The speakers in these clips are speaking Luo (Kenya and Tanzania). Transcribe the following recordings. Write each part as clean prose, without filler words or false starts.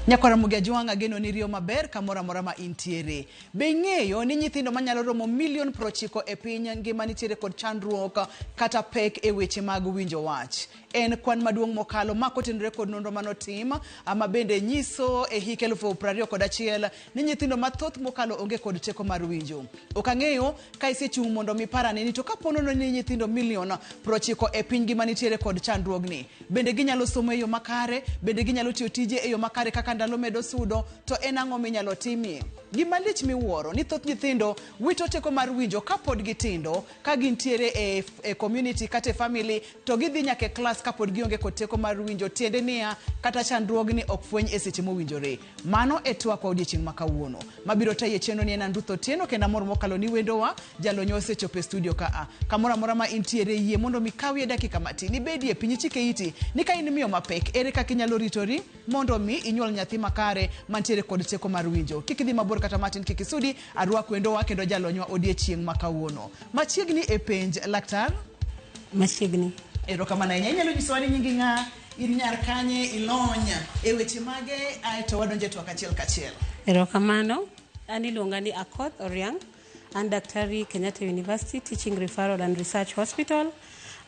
Nyakwara Mugia Jwang' ageno ni riyo maber kamoro amora ma intiere. Be ing'eyo ni nyithindo manyalo romo milion 90 e piny ngima nitiere kod chandruok kata pek e weche mag winjo wach? En kwan maduong' mokalo ma kotenore kod nonro manotim ma bende nyiso e hik 2021 ni nyithindo mathoth mokalo onge kod teko mar winjo. Ok ang'eyo ka isechung' mondo mi parane ni to kapo nono ni nyithindo milion 90 e piny ngima nitiere kod chandruogni, bende ginyalo somo e yo makare? Bende ginyalo tiyo tije e yo makare kaka ndalo medo sudo? To en ang'o minyalo timie? Gima lich miwuoro ni thoth nyithindo wito teko mar winjo kapod gitindo, ka gintiere e community kata e family to gidhi nyaka e klas kapod gionge kod teko mar winjo, tiende niya kata chandruogni ok fweny e seche mowinjore. Mano e twakwa odiechieng' ma kawuono. Mabiro tayi e chenro ni en an Ruth Otieno kendo amor mokalo ni wendowa jalony osechopo e studio ka a. Kamoro amora ma intiere yie mondo mi kawie dakika matin ibedie piny ichike iti ni ka in miyo mapek ere kaka inyalo ritori mondo mi inyuol nyathi makare mantiere kod teko mar winjo. Kik idhi mabor kata matin, kik isudi, arwak wendowa kendo jalonywa odiechieng' ma kawuono. Machiegni e penj laktar. Machiegni. Erokamano ahinya. Inyalo nyisowa ni nyingi ng'a, in nyar kanye, ilony e weche mage, aeto wadonjo e twak achiel kachiel. Erokamano. An iluonga ni Akoth Oriang'. An daktari Kenyatta University Teaching Referral and Research Hospital.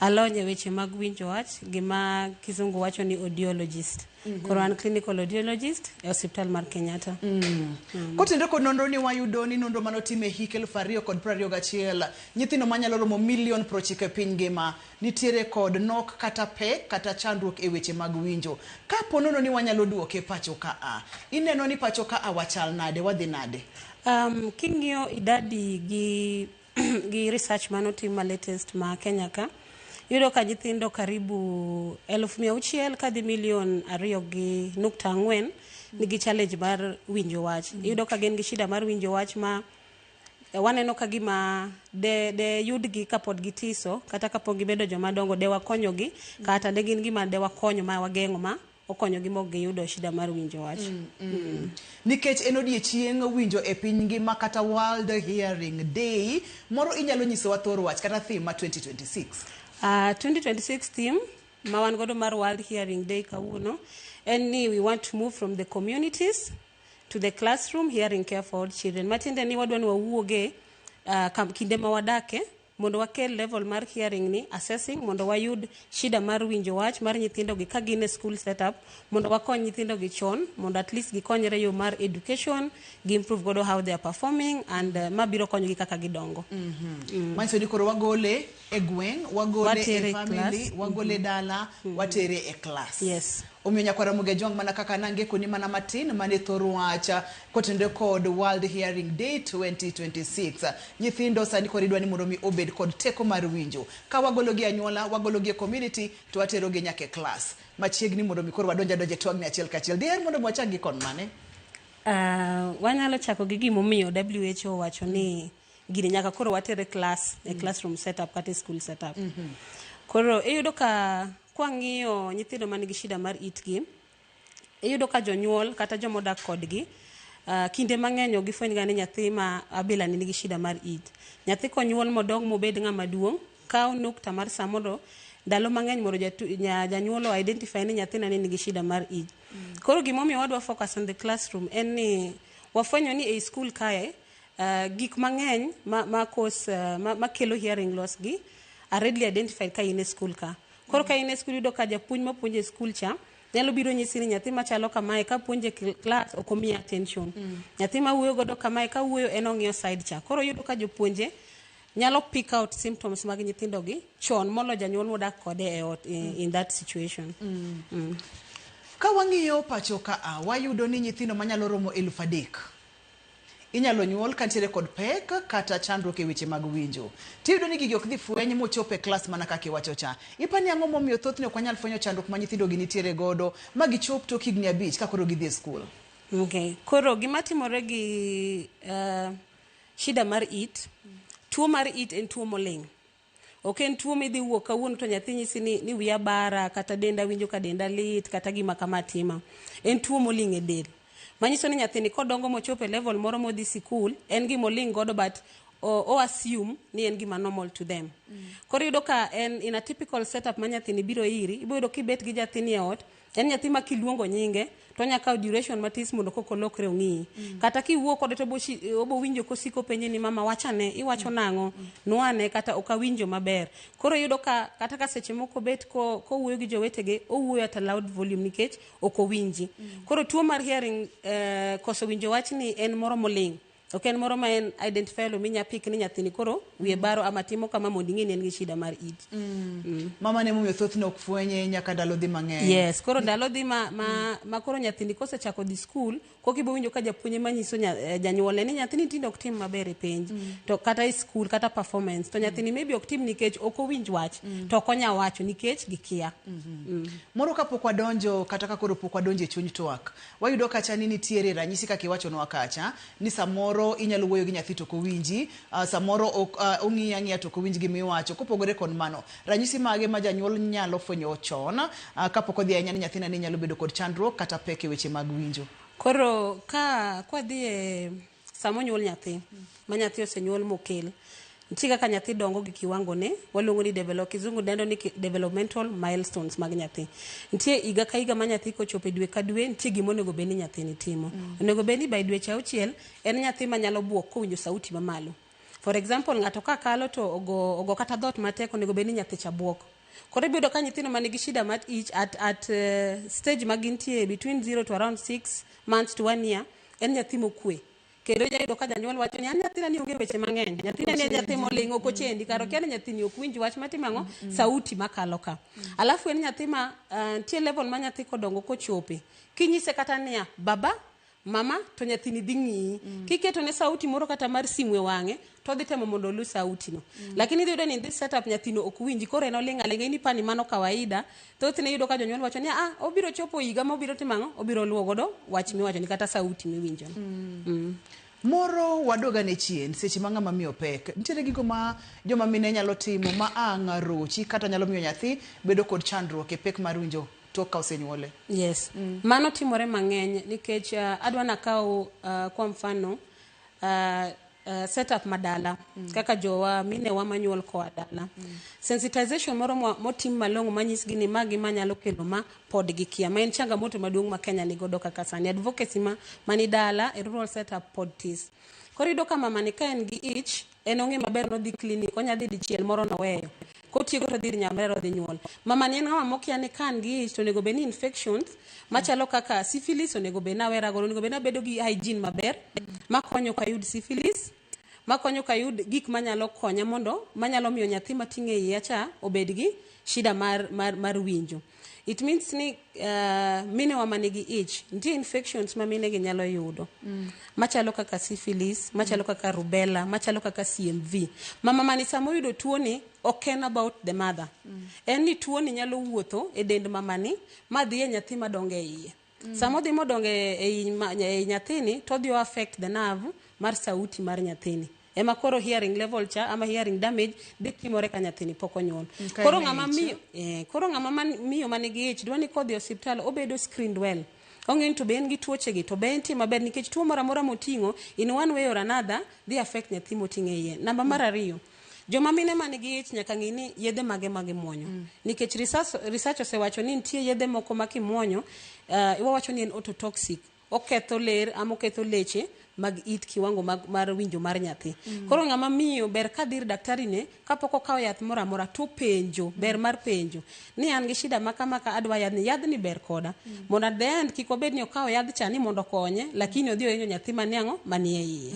Alony e weche mag winjo wach, gima kizungu wacho ni audiologist. Koro an clinical audiologist e osiptal mar Kenyatta. Kotenore kod nonro ni wayudo ni nonro manotim e hik 2021, nyithindo manyalo romo milion 90 e piny ngima nitiere kod nok kata pek kata chandruok e weche mag winjo. Kapo nono ni wanyalo duoke pacho ka a, ineno ni pacho ka a wachal nade, wadhi nade? King'iyo idadi gi research manotim ma latest ma Kenya ka, iyudo ka nyithindo karibu 600,000 kadhi 2.4 million nigi challenge mar winjo wach. Iyudo ka gin gi shida mar winjo wach ma waneno ka gima de yudgi kapod gitiso kata kapok gibedo joma dongo de wakonyogi kata de gin gima de wakonyo ma wageng'o ma okonyogi mok giyudo shida mar winjo wach. Nikech en odiechieng' winjo e piny ngima kata World Hearing Day, moro inyalo nyisowa thor wach kata theme ma 2026? 2026 theme ma wan godo mar World Hearing Day kawuono en ni we want to move from the communities to the classroom, hearing care for all children. Matiende ni wadwa ni wawuoge kinde ma wadake mondo wakel level mar hearing ni assessing mondo wayud shida mar winjo wach mar nyithindo gi ka gin e school setup mondo wakony nyithindo gi chon mondo at least gikonyre yo mar education gi improve godo how they are performing and ma biro konyogi kaka gidongo. Manyiso ni koro wagole e gweng', wagole Watere e e family, class. Wagole dala, watere e class. Yes. Omiyo nyakwara Mugia Jwang' mana kaka nangekoni mana matin mane thor wach kotenore kod World Hearing Day 2026. Nyithindo sani koro idwa ni mondo mi obed kod teko mar winjo. Ka wagologi e anyuola, wagologi e community, to waterogi nyaka e class. Machiegni mondo mi koro wadonj adonja e twagni achiel kachiel. Diher mondo mi wachak gi kon mane? Wanyalo chako gi gimomiyo WHO wacho ni gini nyaka koro watere class e classroom setup kata e school setup. Koro iyudo ka kwang'iyo nyithindo man gi shida mar itgi, iyudo ka jonyuol kata jomodak kodgi kinde mang'eny ok gifweny ga ni nyathi ma abila ni nigi shida mar it. Nyathi konyuol modong mobed ng'ama duong', kawo nukta mar sa mondo ndalo mang'eny mondo janyuol o identify ni nyathina ni nigi shida mar it. Koro gimomiyo wadwa focus on the classroom en ni wafwenyo ni ei school kae gik mang'eny ma cause ma kelo hearing loss gi are readily identified ka in e school ka. Koro ka in e school, iyudo ka japuonj mapuonjo e school cha nyalo biro nyisi ni nyathi machalo kamae ka puonjo e class ok omiye attention. Nyathi ma wuoyo godo kamae ka wuoyo en ong'iyo side cha. Koro iyudo ka jopuonje nyalo pick out symptoms mag nyithindo gi chon molo janyuol modak kode e ot in that situation. Ka wang'iyo pacho ka a, wayudo ni nyithindo manyalo romo 3,000 inyalo nyuol kantiere kod pek kata chandruok e weche mag winjo. Tiyudo ni gigi ok dhi fweny mochop e klas mana kaka iwacho cha. Ipani ang'o momiyo thothne ok wanyal fwenyo chandruok ma nyithindo gi nitiere godo ma gichop tok higni 5 ka koro gidhi e skul? Okay. Koro gima timore gi shida mar it, tuo mar it en tuo moling'. Ok en tuo midhi wuok kawuono to nyathi nyisi ni wiya bara kata denda winjo ka denda lit kata gima kama tima. En tuo moling' e del. Manyiso ni nyathini kodongo mochopo e level moro modhi sikul, en gima oling' godo but o assume ni en gima normal to them. Koro iyudo ka en in a typical setup ma nyathini biro iri, ibiro yudo kibet gi nyathini e ot, en nyathi ma kiluongo nyinge to onya kawo duration matis mondo koko olokre ong'iyi. Kata kiwuo kode to obo winjo kosiko penji ni mama wachane, iwacho nang'o, nwane kata ok awinjo maber. Koro iyudo ka kata ka seche moko bet kowuoyo gi jowetege, owuoyo at a loud volume nikech ok owinji. Koro tuo mar hearing, koso winjo wach ni en moro moling'. Ok en moro ma en identifiable minya pick ni nyathini koro wiye baro ama timo kama mondo ing'e ni en gi shida mar it. Mama ne momiyo thothne ok fwenye nyaka ndalo dhi mang'eny. Yes, koro ndalo dhi ma koro nyathini kosechako dhi school, koka ibo winjo ka japuonj ema nyiso janyuolne ni nyathini tinde ok tim maber e penj. To kata e school, kata performance, to nyathini maybe ok tim nikech ok owinj wach, to ok onya wacho nikech gikia. Moro kapok wadonjo, kata ka koro pok wadonjo e chuny twak, wayudo kacha ni nitiere ranyisi kaka iwachonwa kacha, ni samoro inyalo wuoyo gi nyathi to ok owinji, samoro ong'iyi ang'iya to ok owinj gima iwacho. Kopogore kod mano, ranyisi mage ma janyuol nyalo fwenyo chon, kapok odhi ahinya ni nyathina ni nyalo bedo kod chandruok kata pek e weche mag winjo? Koro ka kwadhi e sama onyuol nyathi, ma nyathi osenyuol mokel, nitie kaka nyathi dongo gi kiwango ne, waluongo ni develop, kizungu dendo ni developmental milestones mag nyathi. Nitie higa ka higa ma nyathi kochopo e dwe ka dwe, nitie gima onego bed ni nyathini timo. Onego bed ni by dweche auchiel, en nyathi manyalo buok kowinjo sauti mamalo. For example, ng'ato ka kalo to ogo kata dhoot matek, onego bed ni nyathi cha buok. Koro ibiro yudo ka nyithindo manigi shida mar ich at stage ma gintie between 0 to around 6 months to 1 year, en nyathi mokwe. Kendo inya yudo ka janyuol wacho ni an nyathina ni onge weche mang'eny. Nyathina ni en nyathi moling', ok ochendi. Kar okia ni nyathini ok winj wach matimo ang'o, sauti makalo ka. Alafu en nyathi ma nitie level ma nyathi kodongo kochope. Kinyise kata niya, baba, mama, to nyathini dhi ng'iyi. Kiketo ne sauti moro kata mar simu e wang'e, to odhi temo mondo olu sauti no. Lakini idhi yudo ni in this setup nyathino ok winji, koro en oling' aling'a, in ipani mano kawaida. Thothne iyudo ka jonyuol wacho ni obiro chopo higa ma obiro timo ang'o, obiro luwo godo wach miwacho ni kata sauti miwinjo no. Moro wadoga ne chien seche ma ng'ama miyo pek. Nitiere gigo ma joma mine nyalo timo ma ang' rochi kata nyalo miyo nyathi bedo kod chandruok e pek mar winjo tok ka osenyuole. Yes. Mano timore mang'eny nikech adwa nakaw kwa mfano setup madala kaka jowa minewa manyuol koa dala. Sensitization moro motim malong'o manyisgi ni magi manyalo kelo ma pod gikia. Ma en changamoto maduong' ma Kenya nigodo kaka sani. Advocacy mani dala e rural setup pod tis. Koro iyudo ka mama ni ka en gi ich, en ong'e maber nodhi clinic, onya dhi dichiel moro noweyo. Kotieko to dhi ir nyamrera odhi nyuol. Mama ni en ng'ama mokia ni ka an gi ich to onego bed ni infections machalo kaka syphilis onego bed ni awera godo, onego bed ni abedo gi hygiene maber makonyo ok ayud syphilis, makonyo ok ayud gik manyalo konya mondo manyalo miyo nyathi mating'o e iya cha obed gi shida mar winjo. It means ni minewa manigi ich, nitie infections ma mine gi nyalo yudo. Machalo kaka syphilis, machalo kaka rubella, machalo kaka CMV. Mama mani sama oyudo tuo ni ok en about the mother. En ni tuo ni nyalo wuotho e dend mamani ma dhi e nyathi madongo e iye. Sama odhi modongo e nyathini to odhi o affect the nerve mar sauti mar nyathini. Ema koro hearing level cha ama hearing damage dhi timore ka nyathini pok onyuol. Ka Koro en e ng'ama ich, miyo, koro ng'ama miyo manigi ich dwa ni kodhi e osiptal obedo screened well. Ong'e ni to be en gi tuoche gi, to be entie maber nikech tuo moro amora moting'o in one way or another dhi affect nyathi moting'o e iye. Namba mar ariyo, joma mine manigi ich nyaka ng'i ni yedhe mage ma gimuonyo. Nikech research osewacho ni nitie yedhe moko ma kimuonyo, wawacho ni en ototoxic. Oketho ler ama oketho leche mag it kiwango mar winjo mar nyathi. Koro ng'ama miyo ber ka dhi ir daktari ne kapok okawo yath moro amora to penjo, ber mar penjo ni an gi shida ma kama ka adwa yadhni, yadhni ber koda. Mondo at the end kik obed ni okawo yadh cha ni mondo okonye, lakini odhi ohinyo nyathi manie ang'o manie iye.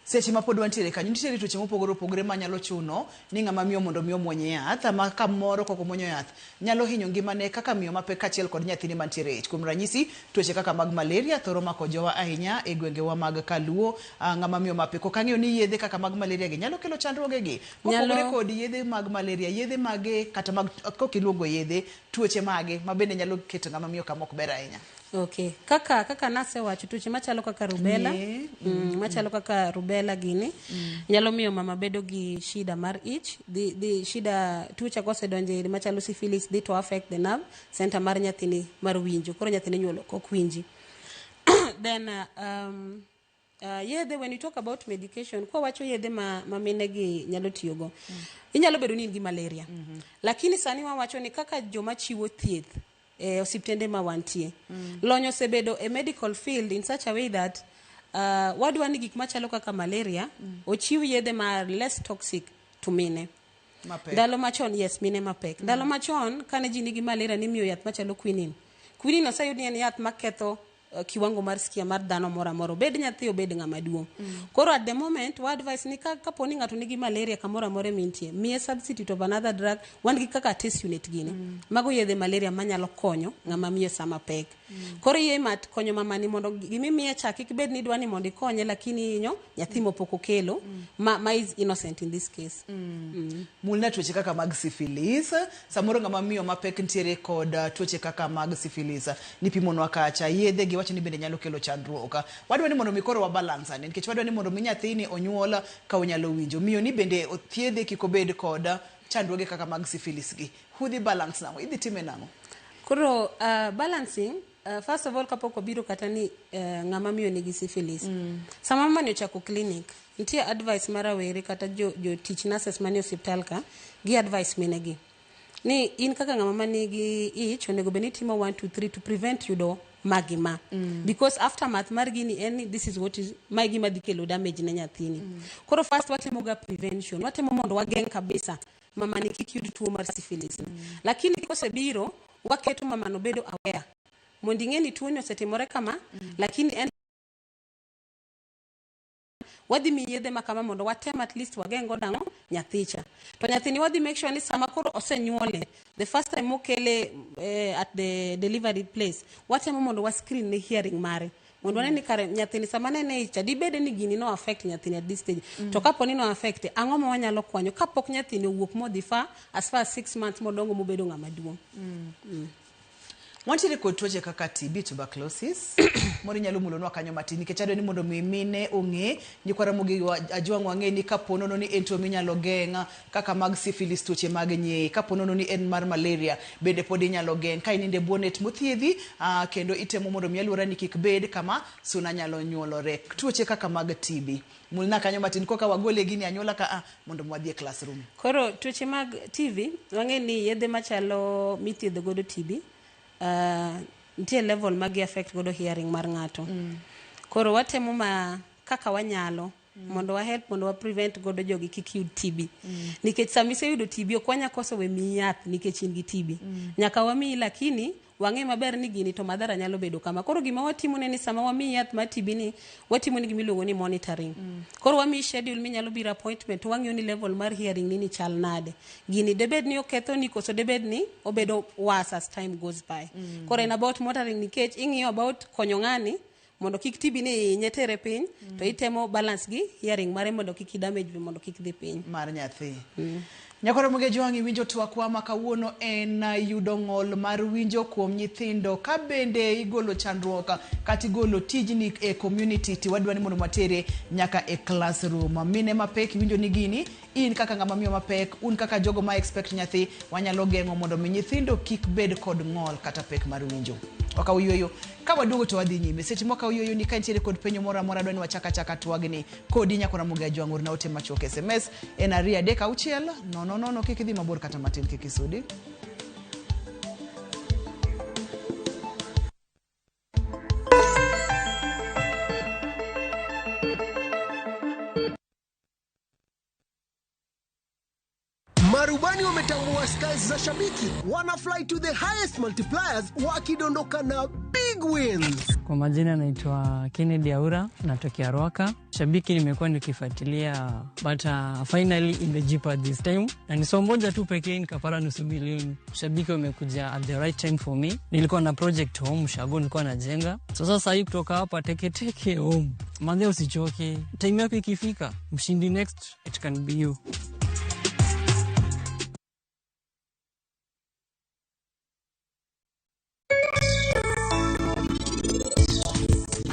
Seche ma pod wantiere kanyo, nitiere tuoche mopogore opogore manyalo chuno ni ng'ama miyo mondo mi omuony yath, ama kamoro kok omuonyo yath nyalo hinyo ngimane kaka miyo mapek kaachiel kod nyathine mantiere e ich. Kuom ranyisi, tuoche kaka mag malaria thoro mako jowa ahinya e gwengewa mag Kaluo. Ng'ama miyo mapek ok ang'eyo ni yedhe kaka mag malaria gi nyalo kelo chandruoge gi. Kopogore kod yedhe mag malaria, yedhe mage kata mag kok iluongo yedhe, tuoche mage ma bende nyalo keto ng'ama miyo kama ok ber ahinya. Okay. Kaka nasewacho, tuoche machalo kaka rubella, machalo kaka rubella gini, nyalo miyo mama bedo gi shida mar ich, dhi shida tuoche kosedonjo e machalo syphilis dhi to affect the nerve center mar nyathini mar winjo. Koro nyathini nyuolo ok winji. Then Yedhe, when you talk about medication, kwa wacho yedhe ma mine gi nyalo tiyogo, inyalo bedo ni in gi malaria, lakini sani wawacho ni kaka joma chiwo thieth e osiptende ma wantie, lony osebedo e medical field in such a way that wadwa ni gik machalo kaka malaria ochiw yedhe ma less toxic to mine mapek. Ndalo machon, yes, mine mapek. Ndalo machon kane ji nigi malaria, nimiyo yath machalo quinine. Quinine oseyud ni en yath maketho kiwango mar skia mar dhano moro amora, obed nyathi, obed ng'ama duong'. Koro at the moment wa advice ni ka kapo ni ng'ato nigi malaria kamoro amora mintie, miye substitute of another drug. Wan gi kaka artesunate gini, mago yedhe malaria manyalo konyo ng'ama miyo sama pek. Koro iye mat konyo mamani mondo gimimiye cha kik bed ni idwa ni mondo ikonye, lakini hinyo nyathi mopok okelo ma is innocent in this case. Mulna tuoche kaka mag syphilis. Samoro ng'ama miyo mapek nitiere kod tuoche kaka mag syphilis, nipimonwa kacha yedhe gi wacho ni bende nyalo kelo chandruok. Wadwa ni mondo mi koro wa balance ane, nikech wadwa ni mondo mi nyathini onyuol ka onyalo winjo, miyo ni bende othiedhe kik obed kod chandruoge kaka mag syphilis gi. Hudhi balance nang'o? Idhi time nang'o? Koro balancing, first of all, kapok obiro kata ni ng'ama miyo nigi syphilis, sama mama ni ochako clinic, nitie advice mar rawere kata jotich nurses manie osiptal ka gi advice minegi ni in kaka ng'ama manigi ich onego bed ni itimo 1 2 3 to prevent yudo magi ma, because aftermath mar gini en ni this is what is mae gima dhi kelo damage ne nyathini. Koro first watimo ga prevention, watemo mondo wageng' kabisa mamani kik yud tuo mar syphilis. Lakini kosebiro, waketo mamano bedo aware mondo ing'e ni tuoni osetimore kama, lakini en wadhi miyi yedhe ma kama mondo watem at least wageng' godo ang'o nyathicha. To nyathini wadhi make sure ni sama koro osenyuole, the first time mokele at the delivery place, watemo mondo wa screen ne hearing mare mondo wane ni kare nyathini sama nene ich cha dibede ni gini no affect nyathini at this stage. To kapo ni no affect, ang'o ma wanyalo kwanyo kapok nyathini owuok modhi far as 6 months modongo mobedo ng'ama duong'. Wantiere kod tuoche kaka TB, tuberculosis. Moro inyalo mulonwa kanyo matin, nikech adwa ni mondo mi mine ong'e, nyikwa Ramogi Ajwang' wang'e ni kapo nono ni en tuo minyalo geng' kaka mag syphilis, tuoche mag nyeye, kapo nono ni en mar malaria bende pod inyalo geng' ka inindo e bwo net mothiedhi, kendo itemo mondo mi alworani kik bed kama suna nyalo nyuolore. Tuoche kaka mag TB, mulna kanyo matin koka wagole gini anyuola ka a mondo wadhi e classroom. Koro tuoche mag TB, wang'e ni yedhe machalo mithiedho godo TB nitie level ma gi affect godo hearing mar ng'ato. Koro watemo ma kaka wanyalo mondo wa help mondo wa prevent godo jogi kik yud TB, nikech sama iseyudo TB ok wanya koso we miyi yath nikech in gi TB. Nyaka wamiyi, lakini wang'e maber ni gini to madhara nyalo bedo kama. Koro gima watimo ne ni sama wamiyi yath mar TB ni, watimo ni gimiluongo ni monitoring. Koro wamiyi schedule minyalo biro appointment to wang'iyo ni level mar hearing ni ni chal nade, gini debed ni oketho ni koso debed ni obedo worse as time goes by. Koro en about monitoring, nikech ing'iyo about konyo ng'ani mondo kik TB ni hinye tere piny, to itemo balance gi hearing mare mondo kik i damage be mondo kik dhi piny mar nyathi. Nyakwara Moge Jwang', iwinjo twakwa ma kawuono en yudo ng'ol mar winjo kuom nyithindo ka bende igolo chandruok kata igolo tijni e community ti wadwa ni mondo watere nyaka e classroom. Mine mapek, iwinjo ni gini in kaka ng'ama miyo mapek, un kaka jogo ma expect nyathi, wanyalo geng'o mondo mi nyithindo kik bed kod ng'ol kata pek mar winjo. Wakaw yueyo, ka waduogo to wadhi nyime. Seche mwakaw yueyo ni, ka nitiere kod penjo moro amora, dwa ni wachak achaka twagni kodi, Nyakwara Moge Ajwang', orna ote machuok SMS en 236 000. Kik idhi mabor kata matin, kik isudi. Marubani wametambua skies za shabiki, wana fly to the highest multipliers wakidondoka na big wins. Kwa majina naitwa Kennedy Aura, natokea Ruaka. Shabiki nimekuwa nikifuatilia, but finally imejipa this time, na ni somo moja tu pekee nikapata nusu milioni. Shabiki wamekuja at the right time for me. Nilikuwa na project home ushago, nilikuwa najenga. So sasa hii kutoka hapa teketeke home, manze, usichoke, time yako ikifika, mshindi next it can be you.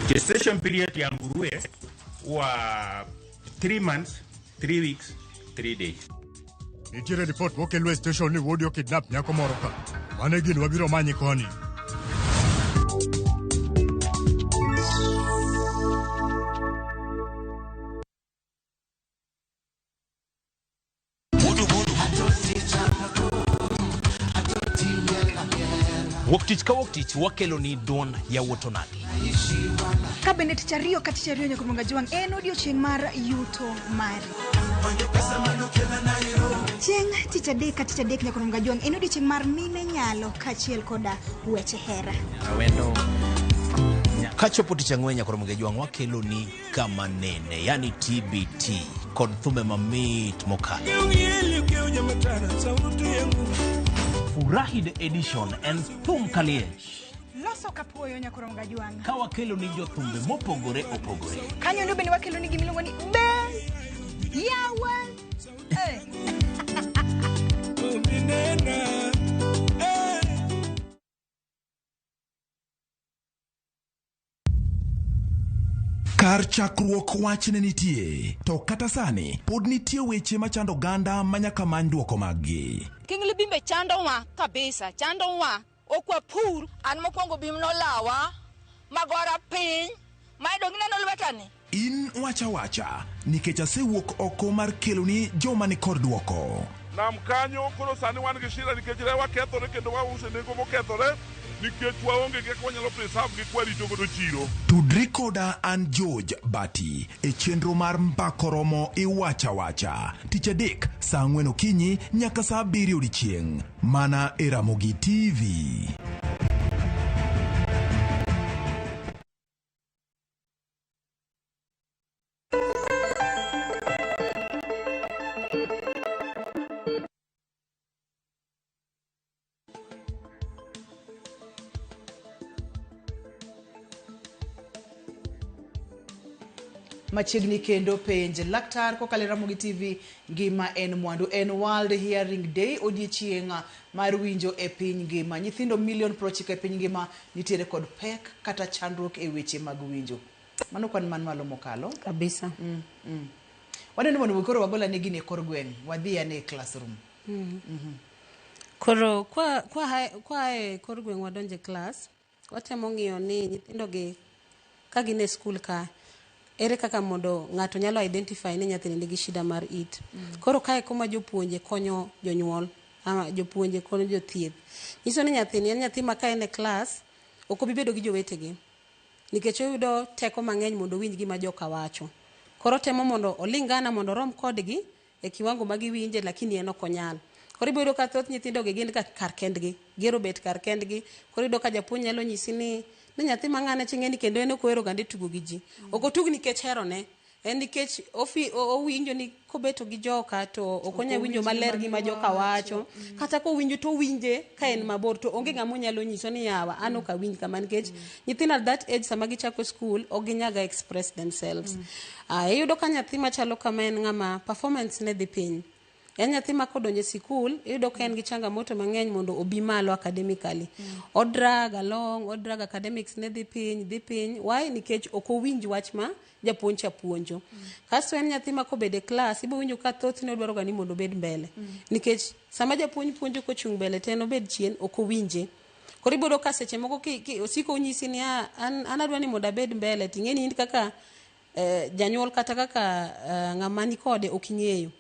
Gestation period ya nguruwe huwa 3 months, 3 weeks, 3 days. Nitiere ripot mokelwa e station ni wuodi okidnap nyako moro ka. Mano e gino wabiro manyi koni. Wuok tich ka wuok tich wakelo ni duond yawuot onagi. Ka bende tich ariyo ka tich ariyo nyaka Juang en odiochieng' mar yuto mari. Chieng' tich adek ka tich adek nyaka Juang en odiochieng' mar mine nyalo kaachiel koda weche hera. Awendo. Kachopo tich ang'wen nyaka Ramogi Ajwang' wakelo ni kama nene, yani TBT kod thumbe mamit mokalo. Furahi the edition en thum kaliech. Loso kapuoyo nyaka Juang. Ka wakelo ni jothumbe mopogore opogore. Kanyo ndo bende wakelo ni gimiluongo ni be yawa. Eh. Kar chakruok wach ne nitie, to kata sani pod nitie weche machando oganda ma nyaka many dwoko maggi. King bimbe chandowa kabisa, chandowa. Ok wapur. An mokwongo bim nolawa, magora piny, ma dong ineno lwetani. In wacha wacha, nikech asewuok oko mar keloni joma ni kod dwoko. Nam kanyo koro sani wan gi shida nikech rewa kethore kendo wauso e nengo mokethore nikech waonge gi kaka wanyalo preserve gi kwarito godo chiro. Tudri koda an George Bati e chenro mar Mbako Romo Iwacha Wacha tich adek saa ang'wen okinyi nyaka saa abiriyo odiechieng' mana e Ramogi TV. Machiegni kendo penj laktar kokalo e Ramogi TV ngima en mwandu en World Hearing Day odiechieng' mar winjo e piny ngima. Nyithindo milion 90 e piny ngima nitiere kod pek kata chandruok e weche mag winjo. Mano kwan man malo mokalo kabisa. Waneno mondo koro wagola ne gini e kor gweng' wadhi ane e classroom. Koro kwa e kor gweng' wadonje class, watemo ng'iyo ni nyithindo gi ka gin e skul ka ere kaka mondo ng'ato nyalo identify ni nyathini nigi shida mar it. Koro kae kuma jopuonje konyo jonyuol ama jopuonje konyo jothieth. Nyiso ni nyathini en nyathi ma ka en e class ok obi bedo gi jowetegi nikech oyudo teko mang'eny mondo owinj gima joka wacho. Koro temo mondo olingana mondo orom kodgi e kiwango ma giwinje lakini en ok onyal. Koro ibiro yudo ka thoth nyithindo gi gin ga kar kendgi, gihero bet kar kendgi. Koro iyudo ka japuonj nyalo nyisi ni nyathi ma ng'ane cha ing'eni kendo en ok ohero gande tugo gi ji. Ok otug nikech herone, en nikech owinjo ni kobeto gi joka to ok onyal winjo maler gima joka wacho. Kata kowinjo to owinje ka en mabor to onge ng'ama onyalo nyiso ni yawa an ok awinj kama nikech nyithindo at that age sama gichako school ok ginyaga express themselves. Iyudo ka nyathi machalo kama en ng'ama performance ne dhi piny. En nyathi ma kodonjo e sikul, iyudo ka en gi changamoto mang'eny mondo obi malo academically. Odrag along, odrag academics ne dhi piny, dhi piny. Why? Nikech ok owinj wach ma japuonj cha puonjo. Kasto en nyathi ma kobedo e class, ibo winjo ka thothne odwaro ga ni mondo obed mbele. Nikech sama japuonj puonjo kochung' mbele to en obed chien, ok owinje. Koro ibo yudo ka seche moko osiko onyisi ni an adwa ni mondo abed mbele, ting'e ni in kaka janyuol kata kaka ng'ama ni kode ok ing'eyo.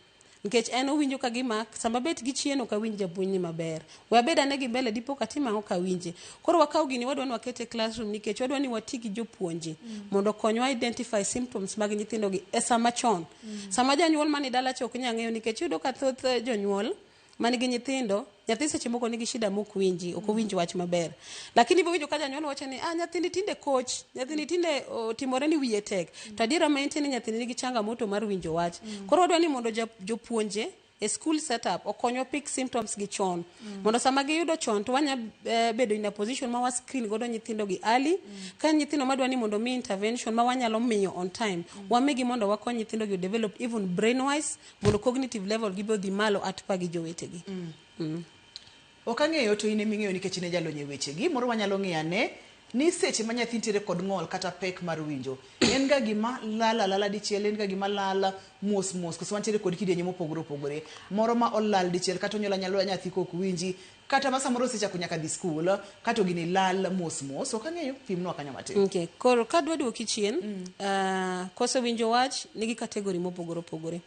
Nikech en owinjo ka gima sama bet gi chien ok awinj japuonj ni maber. We abed ane gi mbele dipo ka timo ang'o ka awinje. Koro wakaw gini wadwa ni wakete e classroom nikech wadwa ni wati gi jopuonje mondo okonywa identify symptoms mag nyithindo gi e sama chon. Sama janyuol mani dala cha ok nyal ng'eyo nikech iyudo ka thoth jonyuol man gi nyithindo, nyathi seche moko nigi shida mok winji, ok owinj wach maber. Lakini ibo winjo ka janyuol wacho ni nyathini tinde koch, nyathini tinde otimore ni wiye tek. To adiera ma entie ni nyathini nigi changamoto mar winjo wach. Koro wadwa ni mondo jopuonje e school setup okonywa pick symptoms gi chon. Mondo sama giyudo chon to wanya bedo in a position ma wa screen godo nyithindo gi early. Ka nyithindo madwa ni mondo mi intervention ma wanyalo miyo on time, wamigi mondo wakony nyithindo gi develop even brain wise mondo cognitive level gi be odhi malo at par gi jowetegi. Ok ang'eyo to in eming'eyo nikech in e jalony e wechegi. Moro wanyalo ng'iyo ane ni seche ma nyathi nitiere kod ng'ol kata pek mar winjo, en ga gima lal alala dichiel, en ga gima lal mos mos, koso wantiere kod kidienje mopogore opogore. Moro ma olal dichiel kata onyuol anyuola nyathi kok winji, kata ma samoro osechako nyaka dhi skul, kato gini lal mos mos. Ok ang'eyo, pimnwa kanyo matin. Okay. Koro kadwa duoki chien, koso winjo wach nigi category mopogore opogore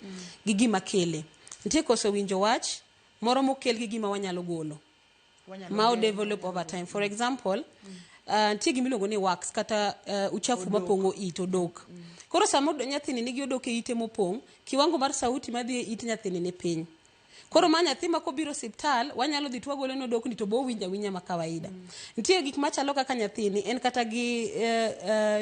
gi gima kele. Nitie koso winjo wach moro mokel gi gima wanyalo golo. Wanyalo Ma o geng'o. develop over time. For example, nitie gima iluongo ni wax kata uchafu mapong'o it, odok. Koro sama nyathini nigi odok e ite mopong', kiwango mar sauti madhi e it nyathini ni piny. Koro ma nyathi ma kobiro osiptal, wanyalo dhi to wagolo ne odokni to bo owinjo awinja ma kawaida. Nitie gik machalo kaka nyathini en kata gi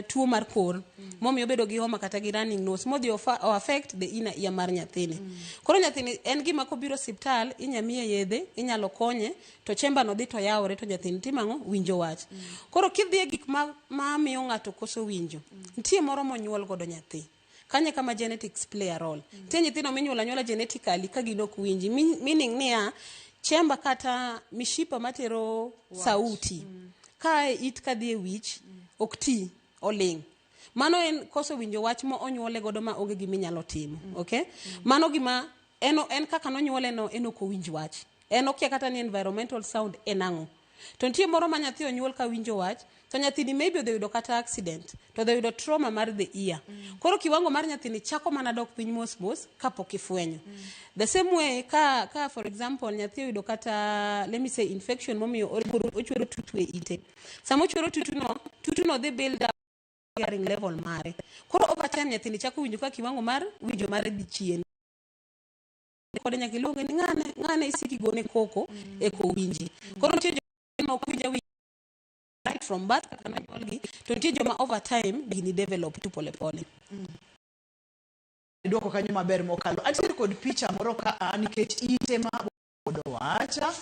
tuo mar kor, momiyo obedo gi homa kata gi running nose, modhi o affect the inner ear mar nyathini. Koro nyathini en gima kobiro osiptal, inya miye yedhe, inyalo konye, to chamber no dhi to yawore to nyathini timo ang'o? Winjo wach. Koro kidhi e gik ma miyo ng'ato koso winjo, nitie moro monyuol godo nyathi. Kanyo e kama genetics play a role. Nitie nyithindo minyuolo anyuola genetically ka gin ok winji. Meaning niya, chamber kata mishipa matero sauti ka e it kadhi e wich ok ti, oling'. Mano en koso winjo wach ma onyuole godo ma onge gima inyalo timo. Okay? Mano gima en kaka nonyuole no, en ok owinj wach. En okia kata ni environmental sound en ang'o. To nitie moro ma nyathi onyuol ka winjo wach, to nyathini maybe odhi yudo kata accident, to odhi yudo trauma mar the ear. Koro kiwango mar nyathini chako mana dok piny mos mos kapok ifwenyo. The same way ka for example nyathi oyudo kata, let me say, infection momiyo ochwero tutu e ite. Sama ochwero tutu no, tutu no dhi build up hearing level mare. Koro over time nyathini chako winjo ka kiwango mar winjo mare dhi chien. Kode nyaka iluonge ni ng'ane, ng'ane isiki gone koko eko winji. Koro nitie joma ok winj awinja right from birth kaka nonyuolgi, to nitie joma over time gini develop tu pole pole. Duoko kanyo maber mokalo. Antiere kod picha moro ka a nikech ite ma odo wacha,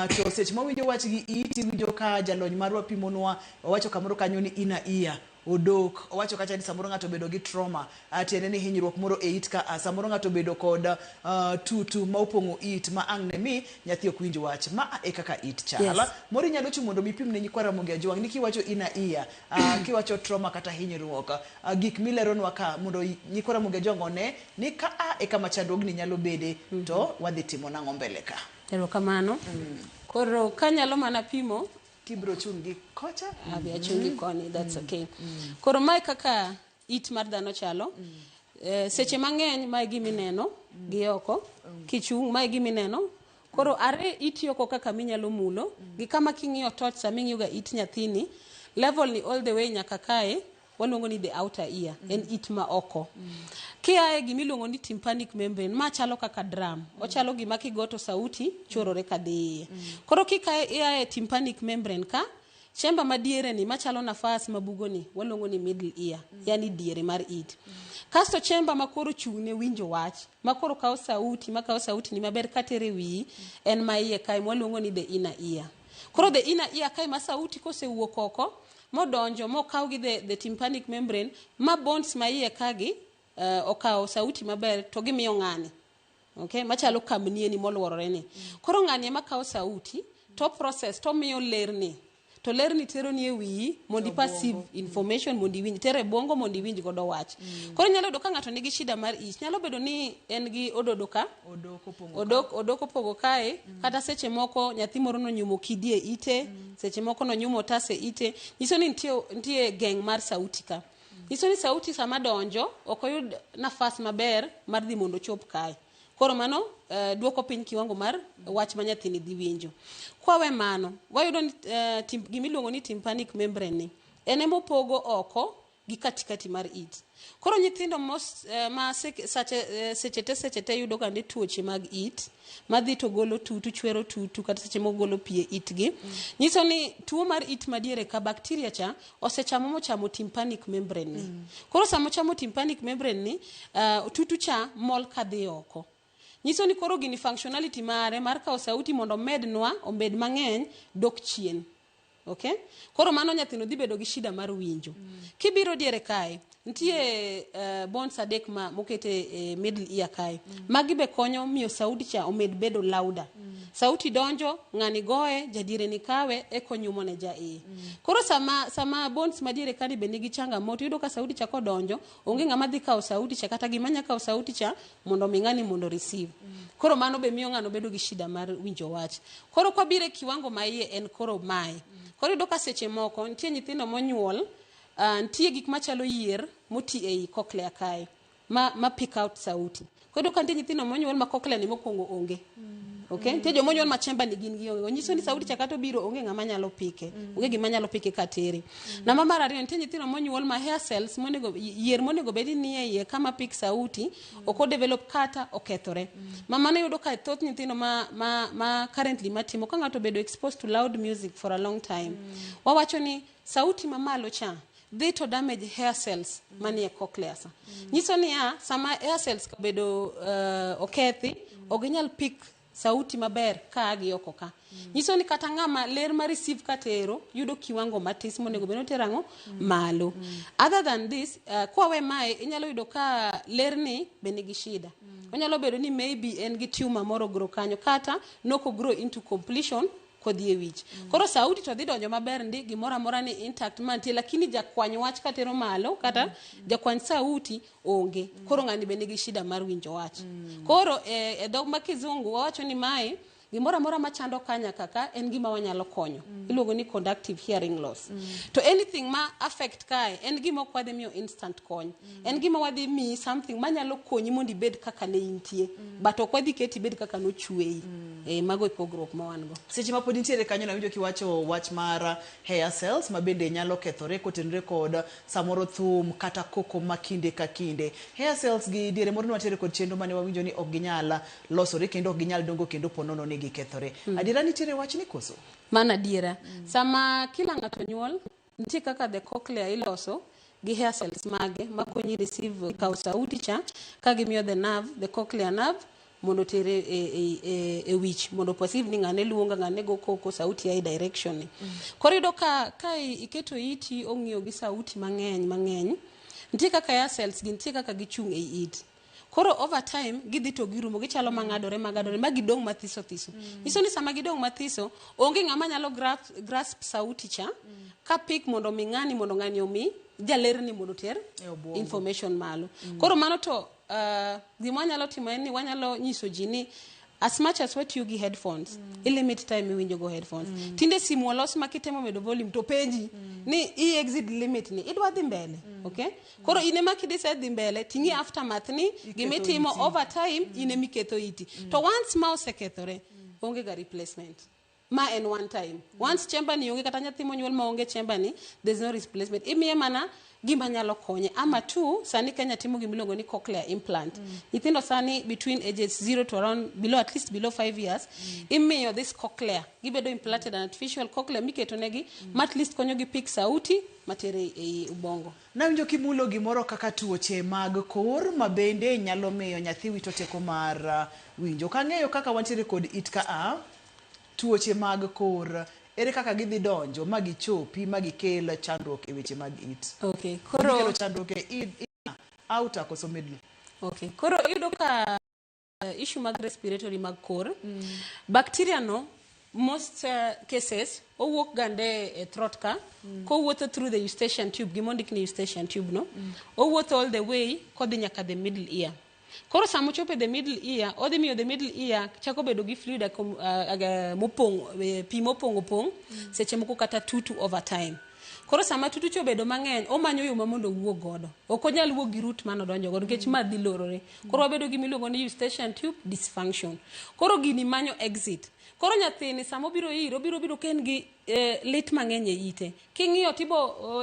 to seche mawinjo wach gi it, iwinjo ka jalony marwa pimonwa, owacho kamoro kanyo ni inner ear odok, owacho kacha ni samoro ng'ato obedo gi trauma, tiende ni hinyruok moro e it ka a, samoro ng'ato obedo kod tutu ma opong'o it ma ang' ne mi nyathi ok winj wach. Ma e kaka it chal. Moro inyalo chung' mondo mi ipim ne nyikwa Ramogi Ajwang' ni kiwacho inner ear, kiwacho trauma kata hinyruok, gik mileronwa ka mondo nyikwa Ramogi Ajwang' one ni ka a e kama chandruogni nyalo bede, to wadhi timo nang'o mbele ka. Erokamano. Koro kanyalo mana pimo, Kibro chung' gi kocha. Adhi achung' gi koni, that's okay. Koro mae kaka it mar dhano chalo. Seche mang'eny mae gima ineno gi oko. Kichung' mae gima ineno. Koro are it oko kaka minyalo mulo, gi kama king'iyo torch sama ing'iyo ga it nyathini, level ni all the way nyaka kae, waluongo ni the outer ear, en it ma oko. Kiaye gima iluongo ni tympanic membrane, ma chalo kaka drum. Ochalo gima kigo to sauti chorore kadhi iye. Koro kikae iaye tympanic membrane ka, chamber madiere ni machalo nafas mabugo ni, waluongo ni middle ear, yani diere mar it. Kasto chamber ma koro chung' ne winjo wach, ma koro kawo sauti, ma kawo sauti ni maber katere wiyi, en ma iye kae mwaluongo ni the inner ear. Koro the inner ear kae ma sauti kosewuok oko, modonjo mokaw gi the tympanic membrane, ma bones ma iye kagi okawo sauti maber to gimiyo ng'ani. Okay, machalo kamnie ni moluorore ni. Koro ng'ani ema kawo sauti to process to miyo lerni. To lerni tero ni e wiyi mondo i perceive information, mondo iwinj, tero e bongo mondo iwinj godo wach. Koro inyalo yudo ka ng'ato nigi shida mar ich, nyalo bedo ni en gi ododo ka, Odok opong'o odok opogo kae, kata seche moko nyathi moro nonyumo kidi e ite, seche moko nonyumo otas e ite, nyiso ni nitie geng' mar sauti ka. Nyiso ni sauti sama donjo ok oyud nafas maber mar dhi mondo ochop kae. Koro mano duoko piny kiwango mar wach ma nyathini dhi winjo. Kwawe mano, wayudo ni gimiluongo ni tympanic membrane ni en ema opogo oko gi katikati mar it. Koro nyithindo ma seche te yudo kande tuoche mag it, madhi to golo tutu, chwero tutu, kata seche moko golo pi e itgi. Nyiso ni tuo mar it madiere ka bacteria cha osechamo mochamo tympanic membrane ni. Koro sama ochamo tympanic membrane ni, tutu cha mol kadhi oko. Nyiso ni koro gini functionality mare mar kawo sauti mondo omednwa, obed mang'eny, dok chien. Okay? Koro mano nyathino dhi bedo gi shida mar winjo. Kibiro diere kae, nitie bones adek ma mokete e middle ear kae. Magi be konyo miyo sauti cha omed bedo louder. Sauti donjo, ng'ani goye, jadiere ni kawe, eko nyumo ne ja iye. Koro sama bones madiere kani be nigi changamoto, iyudo ka sauti cha kodonjo, onge ng'ama dhi kawo sauti cha, kata gima nya kawo sauti cha mondo mi ng'ani mondo receive. Koro mano be miyo ng'ano bedo gi shida mar winjo wach. Koro kwabiro e kiwango ma iye en koro mae. Koro iyudo ka seche moko nitie nyithindo monyuol, nitie gik machalo yier moti ei cochlea kae ma pick out sauti. Koro iyudo ka nitie nyithindo monyuol ma cochlea ni mokwongo onge. Okay? Nitie joma onyuol ma chamber ni gin gionge go. Nyiso ni sauti cha kata obiro onge ng'ama nyalo pike. Onge gima nyalo pike katere. Namba mar ariyo nitie nyithindo monyuol ma hair cells monego yier monego bed ni nie iye kama pik sauti ok o develop kata okethore. Ma mano iyudo ka thoth nyithindo ma, ma, ma currently matimo ka ng'ato obedo exposed to loud music for a long time. Wawacho ni sauti mamalo cha dhi to damage hair cells manie cochlea sa. Nyiso niya sama hair cells obedo okethi ok ginyal pick sauti maber ka gi oko ka. Nyiso ni kata ng'ama ler ma receive katero yudo kiwango matis monego bed ni otero ang'o malo. Other than this, kwawe mae inyalo yudo ka ler ni be nigi shida. Onyalo bedo ni maybe en gi tumor moro grow kanyo kata nok grow into completion kodhi e wich. Koro sauti to dhi donjo maber ndi gimoro amora ni intact mantie lakini jakwany wach katero malo kata jakwany sauti onge. Koro ng'ani be nigi shida mar winjo wach. Koro e dhok ma kizungu wawacho ni mae gimoro amora machando ka nyaka ka en gima wanyalo konyo. Iluongo ni conductive hearing loss. To anything ma affect kae en gima ok wadhi miyo instant kony. En gima wadhi miyi something manyalo konyi mondo ibed kaka ne intie. But ok wadhi keti ibed kaka nochweyi. Mago e pogruok ma wan go. Seche ma pod intiere kanyo nawinjo kiwacho wach mar hair cells ma bende nyalo kethore kotenore kod samoro thum kata koko ma kinde ka kinde. Hair cells gi diere moro ne wantiere kod chenro mane wawinjo ni ok ginyal losore kendo ok ginyal dongo kendo ponono ni gikethore. Adiera nitiere wachni koso? Mano adiera. Sama kila ng'ato nyuol, nitie kaka the cochlea iloso gi hair cells mage makonyi receive kawo sauti cha ka gimiyo the nerve, the cochlear nerve mondo otere e wich mondo perceive ni ng'ane luonga ng'ane go koko sauti ya e direction ni. Koro iyudo ka iketo iti ong'iyo gi sauti mang'eny mang'eny, nitie kaka hair cells gi nitie kaka gichung' ei it. Koro over time gidhi to girumo gichalo mang'adore mang'adore ma gidong' mathiso thiso. Nyiso ni sama gidong' mathiso onge ng'ama nyalo grasp sauti cha ka pick mondo mi ng'ani mondo ng'ani omi jalerni mondo oter E obwongo. information malo. Koro mano to gima wanyalo timo en ni wanyalo nyiso ji ni as much as watiyo gi headphones, ilimit time iwinjo go headphones. Tinde simu olos ma kitemo medo volume to penji ni i exit limit ni idwa dhi mbele. Okay? Koro in ema kidecide dhi mbele ting'i aftermath ni gimitimo iti. over time in emiketho iti. To once ma osekethore onge ga replacement. Ma en one time. Once chamber ni onge kata nyathi monyuol ma onge chamber ni there's no replacement. Imiye mana gima nyalo konye. Ama two, sani Kenya timo gima iluongo ni cochlear implant. Nyithindo sani between ages 0 to around below at least below 5 years imiyo this cochlear. Gibedo implanted an artificial cochlear miketo negi ma at least konyo gi pick sauti matere ei ubongo. Nawinjo kimulo gimoro kaka tuoche mag kor ma bende nyalo miyo nyathi wito teko mar winjo. Ok ang'eyo kaka wantiere kod it ka a tuoche mag kor ere kaka gidhi donjo ma gichopi ma gikel chandruok e weche mag it. Okay, Koro koro kelo chandruok e it, outer koso middle. Okay, koro iyudo ka issue mag respiratory mag kor bacteria no most cases owuok gande e throat ka kowuotho through the eustachian tube gimondik ni eustachian tube no owuotho all the way kodhi nyaka the middle ear. Koro sama ochopo e the middle ear odhi miyo the middle ear chako bedo gi fluid mopong' pi mopong' opong' seche moko kata tutu over time. Koro sama tutu cha obedo mang'eny omanyo yo ma mondo owuog godo. Ok onyal wuok gi route mane odonjo godo nikech ma dhi lorore. Koro wabedo gi miluongo ni eustachian tube dysfunction. Koro gini manyo exit. Koro nyathini sama obiro ire obiro bedo ka en gi lit mang'eny e ite. King'iyo to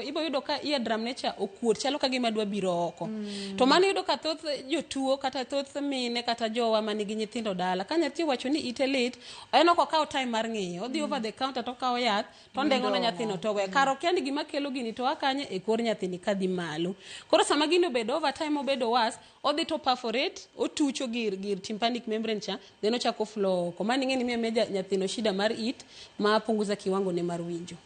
ibo yudo ka eardrum ne cha okuot chalo ka gima dwa biro oko. To mano iyudo ka thoth jotuo kata thoth mine kata jowa manigi nyithindo dala ka nyathi owacho ni ite lit en ok okaw time mar ng'iyo odhi over the counter to okawo yath to ondeng'o ne nyathino to oweyo. Kar okia ni gima kelo gini to a kanye e kor nyathini kadhi malo. Koro sama gini obedo over time obedo worse odhi to perforate otucho gir tympanic membrane cha then ochako flow oko. Mano ing'e ni miyo miya nyathino shida mar it ma punguza kiwango ne mar winjo.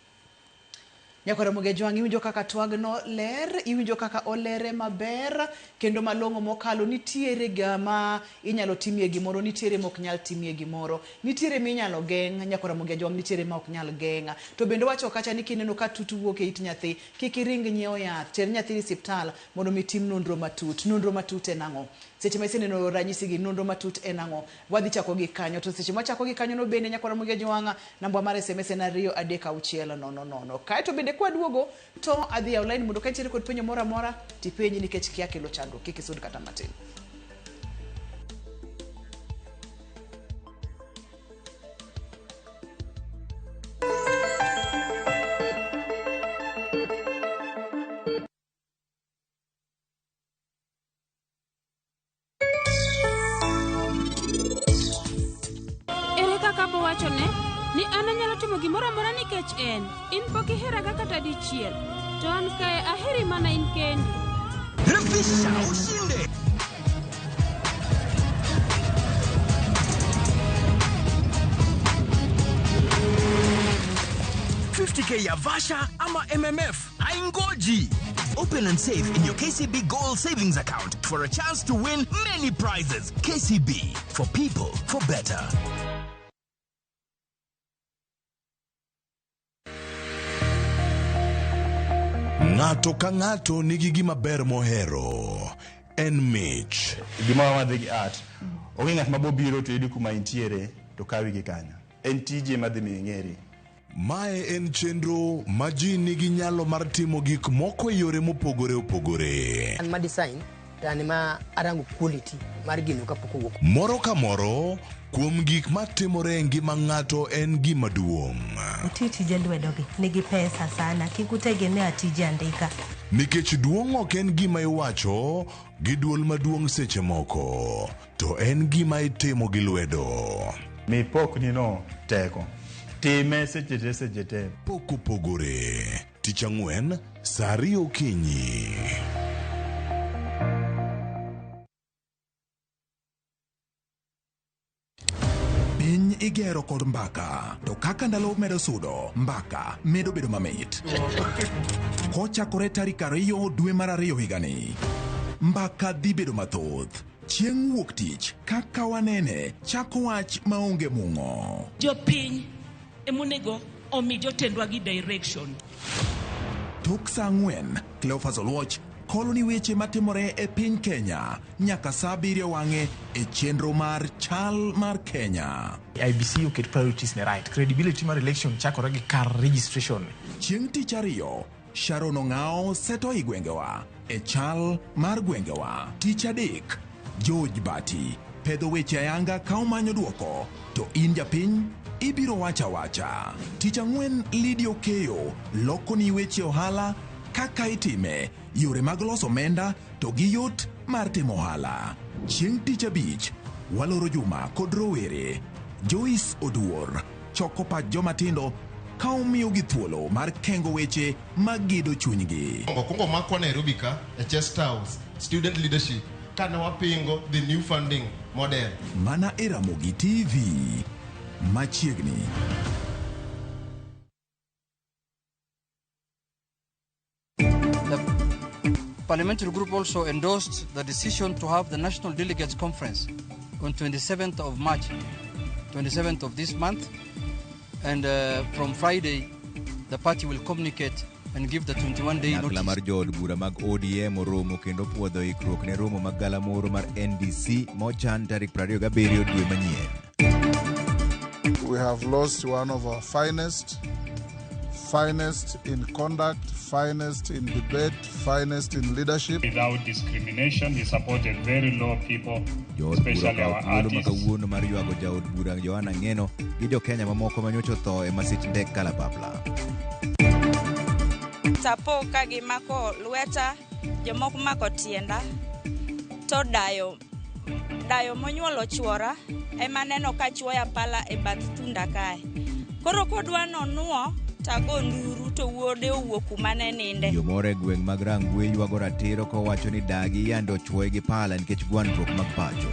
Nyakwar Ramogi Ajwang', iwinjo kaka twagno ler, iwinjo kaka olere maber kendo malong'o mokalo. Nitiere gama inyalo timie gimoro, nitiere mok nyal timie gimoro. Nitiere minyalo geng', Nyakwar Ramogi Ajwang', nitiere ma ok nyal geng'. To bende wacho kacha ni kineno ka tutu wuok e it nyathi, kik iring nyiewo yath, ter nyathi e osiptal mondo mi tim nonro matut. Nonro matut en ang'o? Seche ma iseneno ranyisi gi, nonro matut en ang'o? Wadhi chako gi kanyo. To seche mwachako gi kanyo no bende Nyakwar Ramogi Ajwang', namba mar SMS en 2 3 6 0 0. Kaeto bende kwaduogo to adhi yawo line mondo ka intiere kod penjo moro amora tipenji nikech kia kelo chandruok, kik isud kata matin. anyalo timo gimoro amora nikech en. In pok iheraga kata dichiel. To an kae aheri mana in kendi. Refisha ushinde. K ya Vasha ama MMF haingoji. Open and save in your KCB Gold Savings Account for a chance to win many prizes. KCB, for people, for better. Ng'ato ka ng'ato nigi gima ber mohero. En mich. Gima wadhi gi art. Onge ng'at ma bobiro to yudi kuma intiere to kawi gi kanyo. En tije madhi miyo ing'eri. Mae en chenro ma ji nigi nyalo mar timo gik moko e yore mopogore opogore. An ma design to an ma arango quality mar gino kapok owuok. Moro ka moro kuom gik matimore e ngima ng'ato en gima duong'. Uti tije lwedogi nigi pesa sana, kik utegemea tije andika. Nikech duong' ok en gima iwacho gi duol maduong' seche moko, to en gima itimo gi lwedo. Mi pokni no teko. Time seche te seche te. Pok opogore. Tich ang'wen, saa ariyo okinyi. Piny igero kod mbaka, to kaka ndalo medo sudo, mbaka medo bedo mamit. Kochakore tarik 2 dwe mar 2 higani, mbaka dhi bedo mathoth. Chieng' wuok tich, kaka wanene, chako wach maonge mung'o. Jopiny emonego omi jotendwa gi direction. Tok saa 4, Cleophas Oluoch kolo ni weche matimore e piny Kenya nyaka saa 7 wang'e e chenro mar Chal mar Kenya. IBC oket priorities ne right. Credibility mar election chakore gi kar registration. Chieng' tich ariyo, Sharon Ong'ao seto i gwengewa e chal mar gwengewa. Tich adek, George Bati pedho weche ayanga ka omanyo duoko, to in japiny ibiro wacha wacha. Tich ang'wen, Lydia Okeyo loko ni weche ohala kaka itime, yore mag loso omenda to gi yot mar timo ohala. Chieng' tich abich, waloro juma kod rowere. Joyce Oduor choko pach joma tindo ka omiyogi thuolo mar kengo weche magido chunygi. Okwongo makwa Nairobi ka e Chester House student leadership kane wapingo the new funding model. Mana e Ramogi TV machiegni. The Parliamentary Group also endorsed the decision to have the National Delegates Conference on 27th of March, 27th of this month, and from Friday, the party will communicate and give the 21-day Kanyakla notice. mar jood bura mag ODM oromo kendo puodho ikruok ne romo mag galamoro mar NDC mochan tarik 27 dwe manyien. We have lost one of our finest in conduct, finest in debate, finest in leadership. Without discrimination, he supported very low people, Jood bura especially okawo our thuolo ma artists. kawuono mar ywago jaod bura Johana Ng'eno gi jo-Kenya mamoko manyocha otho e masich ndek kalapapla. Tapo ka gimako lweta, jomoko mako tienda, to dayo monyuolo chuora ema neno ka chuoya pala e bath thunda kae. Koro kodwa nonuo tago nduru to wuode owuok kuma ne ninde. Jomoro e gweng' mag Rangwe ywago ratiro kowacho ni dagi yande ochuoye gi pala nikech gwandruok mag pacho.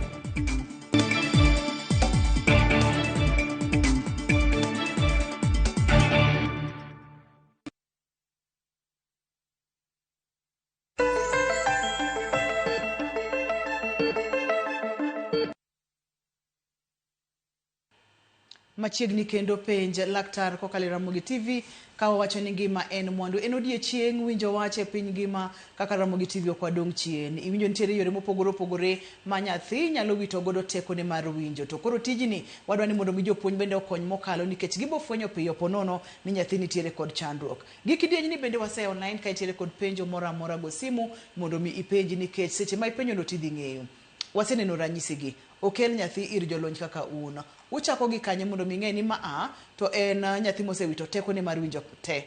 Machiegni kendo penj laktar kokalo e Ramogi TV ka wawacho ni ngima en mwandu. En odiechieng' winjo wach e piny ngima kaka Ramogi TV ok wadong' chien. Iwinjo nitiere yore mopogore opogore ma nyathi nyalo wito godo tekone mar winjo. To koro tijni wadwa ni mondo mi jopuonj bende okony mokalo nikech gibo fwenyo piyo ponono ni nyathi nitiere kod chandruok. Gi kidienyni bende wasee online ka itiere kod penjo moro amora go simu mondo mi ipenji nikech seche ma ipenjo no tidhi ng'eyo. Waseneno ranyisigi. Okel nyathi ir jolony kaka un. Uchako gi kanye mondo mi ng'e ni maa to en nyathi mosewito tekone mar winjo te.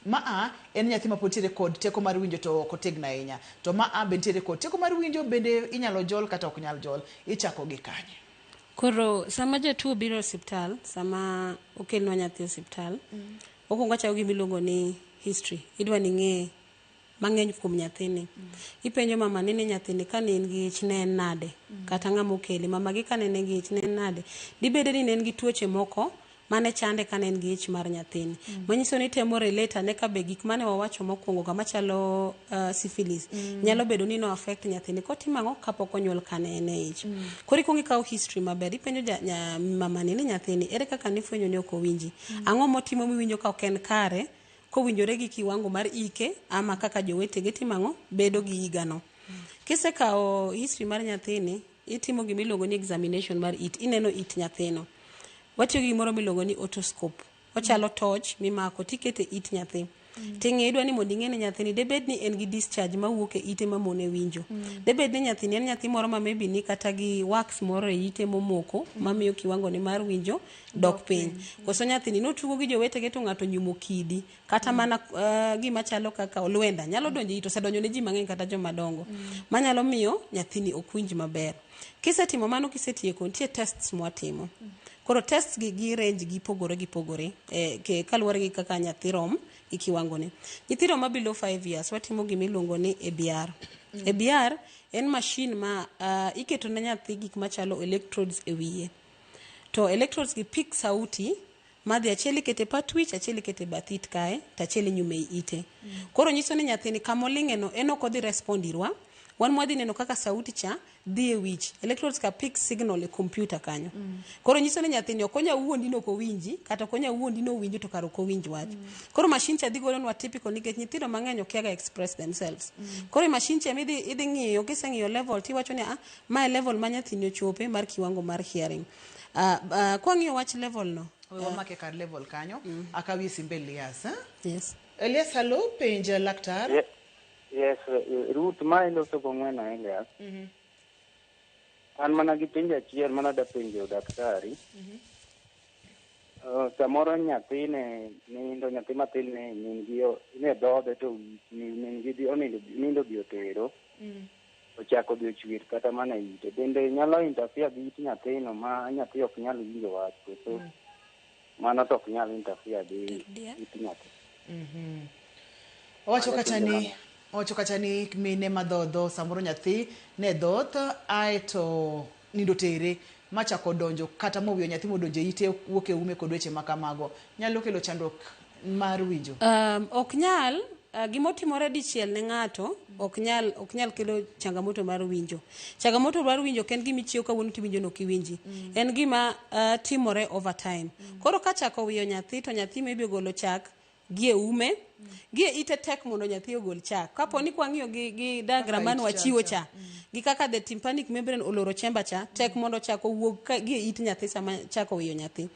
Maa en nyathi ma pod nitiere kod teko mar winjo to ok otegno ahinya. To maa be nitiere kod teko mar winjo bende inyalo jol kata ok nyal jol. Ichako gi kanye? Koro sama jatuo biro e osiptal, sama okelnwa nyathi e osiptal, mokwongo achako gi gimiluongo ni history. Idwa ni ing'e mang'eny kuom nyathini. Ipenjo mama ni ni nyathini kane en gi ich ne en nade? Kata ng'ama okele, mama gi kane en gi ich ne en nade? Dibede ni ne en gi tuoche moko mane chande kane en gi ich mar nyathini. Manyiso ni temo relate ane ka be gik mane wawacho mokwongo ka machalo syphilis nyalo bedo ni no affect nyathini kotimo ang'o kapok onyuol kane en e ich. Koro ikwongo ikawo history maber, ipenjo ja, nya, mamani ni nyathini ere kaka nifwenyo ni ok owinji? Ang'o motimo miwinjo ka ok en kare kowinjore gi kiwango mar ike ama kaka jowetege timo ang'o bedo gi higano. Kisekawo history mar nyathini, itimo gima iluongo ni examination mar it, ineno it nyathino. Watiyo gi gimoro miluongo ni otoscope. Ochalo torch mimako tikete it nyathi. Ting'iyo idwa ni mondo ing'e ni nyathini debed ni en gi discharge mawuok e ite mamone winjo. Debed ni nyathini en nyathi moro ma maybe ni kata gi wax moro e ite momoko mamiyo kiwango ne mar winjo dok piny. Koso nyathini notugo gi jowetege to ng'ato onyumo kidi kata mana gima chalo kaka olwenda nyalo donjo e it, osedonjo ne ji mang'eny kata joma dongo. Manyalo miyo nyathini ok winj maber. Kisetimo mano kisetieko nitie tests mwatimo. Koro tests gi gi range gi pogore gi pogore kaluwore gi kaka nyathi rom gi kiwango ne. Nyithindo ma below 5 years watimo gima iluongo ni ABR. ABR en machine ma iketo ne nyathi gik machalo electrodes e wiye. To electrodes gi pick sauti madhi achiel ikete pat wich, achiel ikete bath it kae, to achiel inyume e ite. Koro nyiso ni nyathini kamoling'e no en ok odhi respond irwa. Wan mwadhi neno kaka sauti cha dhi e wich. Electrodes ka pick signal e computer kanyo. Koro nyiso ni nyathini ok onya wuondi ni ok owinji, kata ok onya wuondi ni owinjo to kara ok owinj wach. Koro machine cha dhi golonwa typical nikech nyithindo mang'eny okia ga express themselves. Koro e machine cha idhi idhi ng'iyo, kiseng'iyo level tiwacho ni ah, mae level ma nyathini ochope mar kiwango mar hearing. Kwang'iyo wach level no. We wamake kar level kanyo. Akawie simbe Elias. Eh? Yes. Elias, hello, penj laktar. Yes, Ruth, ma iloso gong'weno Elias. An mana gi penjo achiel mana da penjo daktari. Samoro nyathi ne nindo, nyathi matin ne min gi ne dhodhe to min gi dhi onindo nindo dhi otero. Ochako dhi ochwer kata mana ite. Bende nyalo interfere gi it nyathino ma nyathi ok nyal winjo wach koso mano to ok nyal interfere gi it nyathi. Owacho kacha ni owacho kacha ni mine madhodho samoro nyathi ne dhoth aeto nindo tere machako donjo kata mowiyo nyathi modonjo e ite wuok e ume kod weche ma kamago nyalo kelo chandruok mar winjo. Ok nyal gimotimore dichiel ne ng'ato ok nyal ok nyal kelo changamoto mar winjo. Changamoto mar winjo ok en gima ichiew kawuono tiwinjo ni ok iwinji. En gima timore over time. Koro ka chako wiyo nyathi to nyathi maybe ogolo chak gi e ume, gi e ite tek mondo nyathi ogol chak. Kapo ni kwang'iyo gi diagram mane wachiwo cha, gi kaka the tympanic membrane oloro chamber cha, tek mondo chak owuog gi e it nyathi sama chak owiyo nyathi.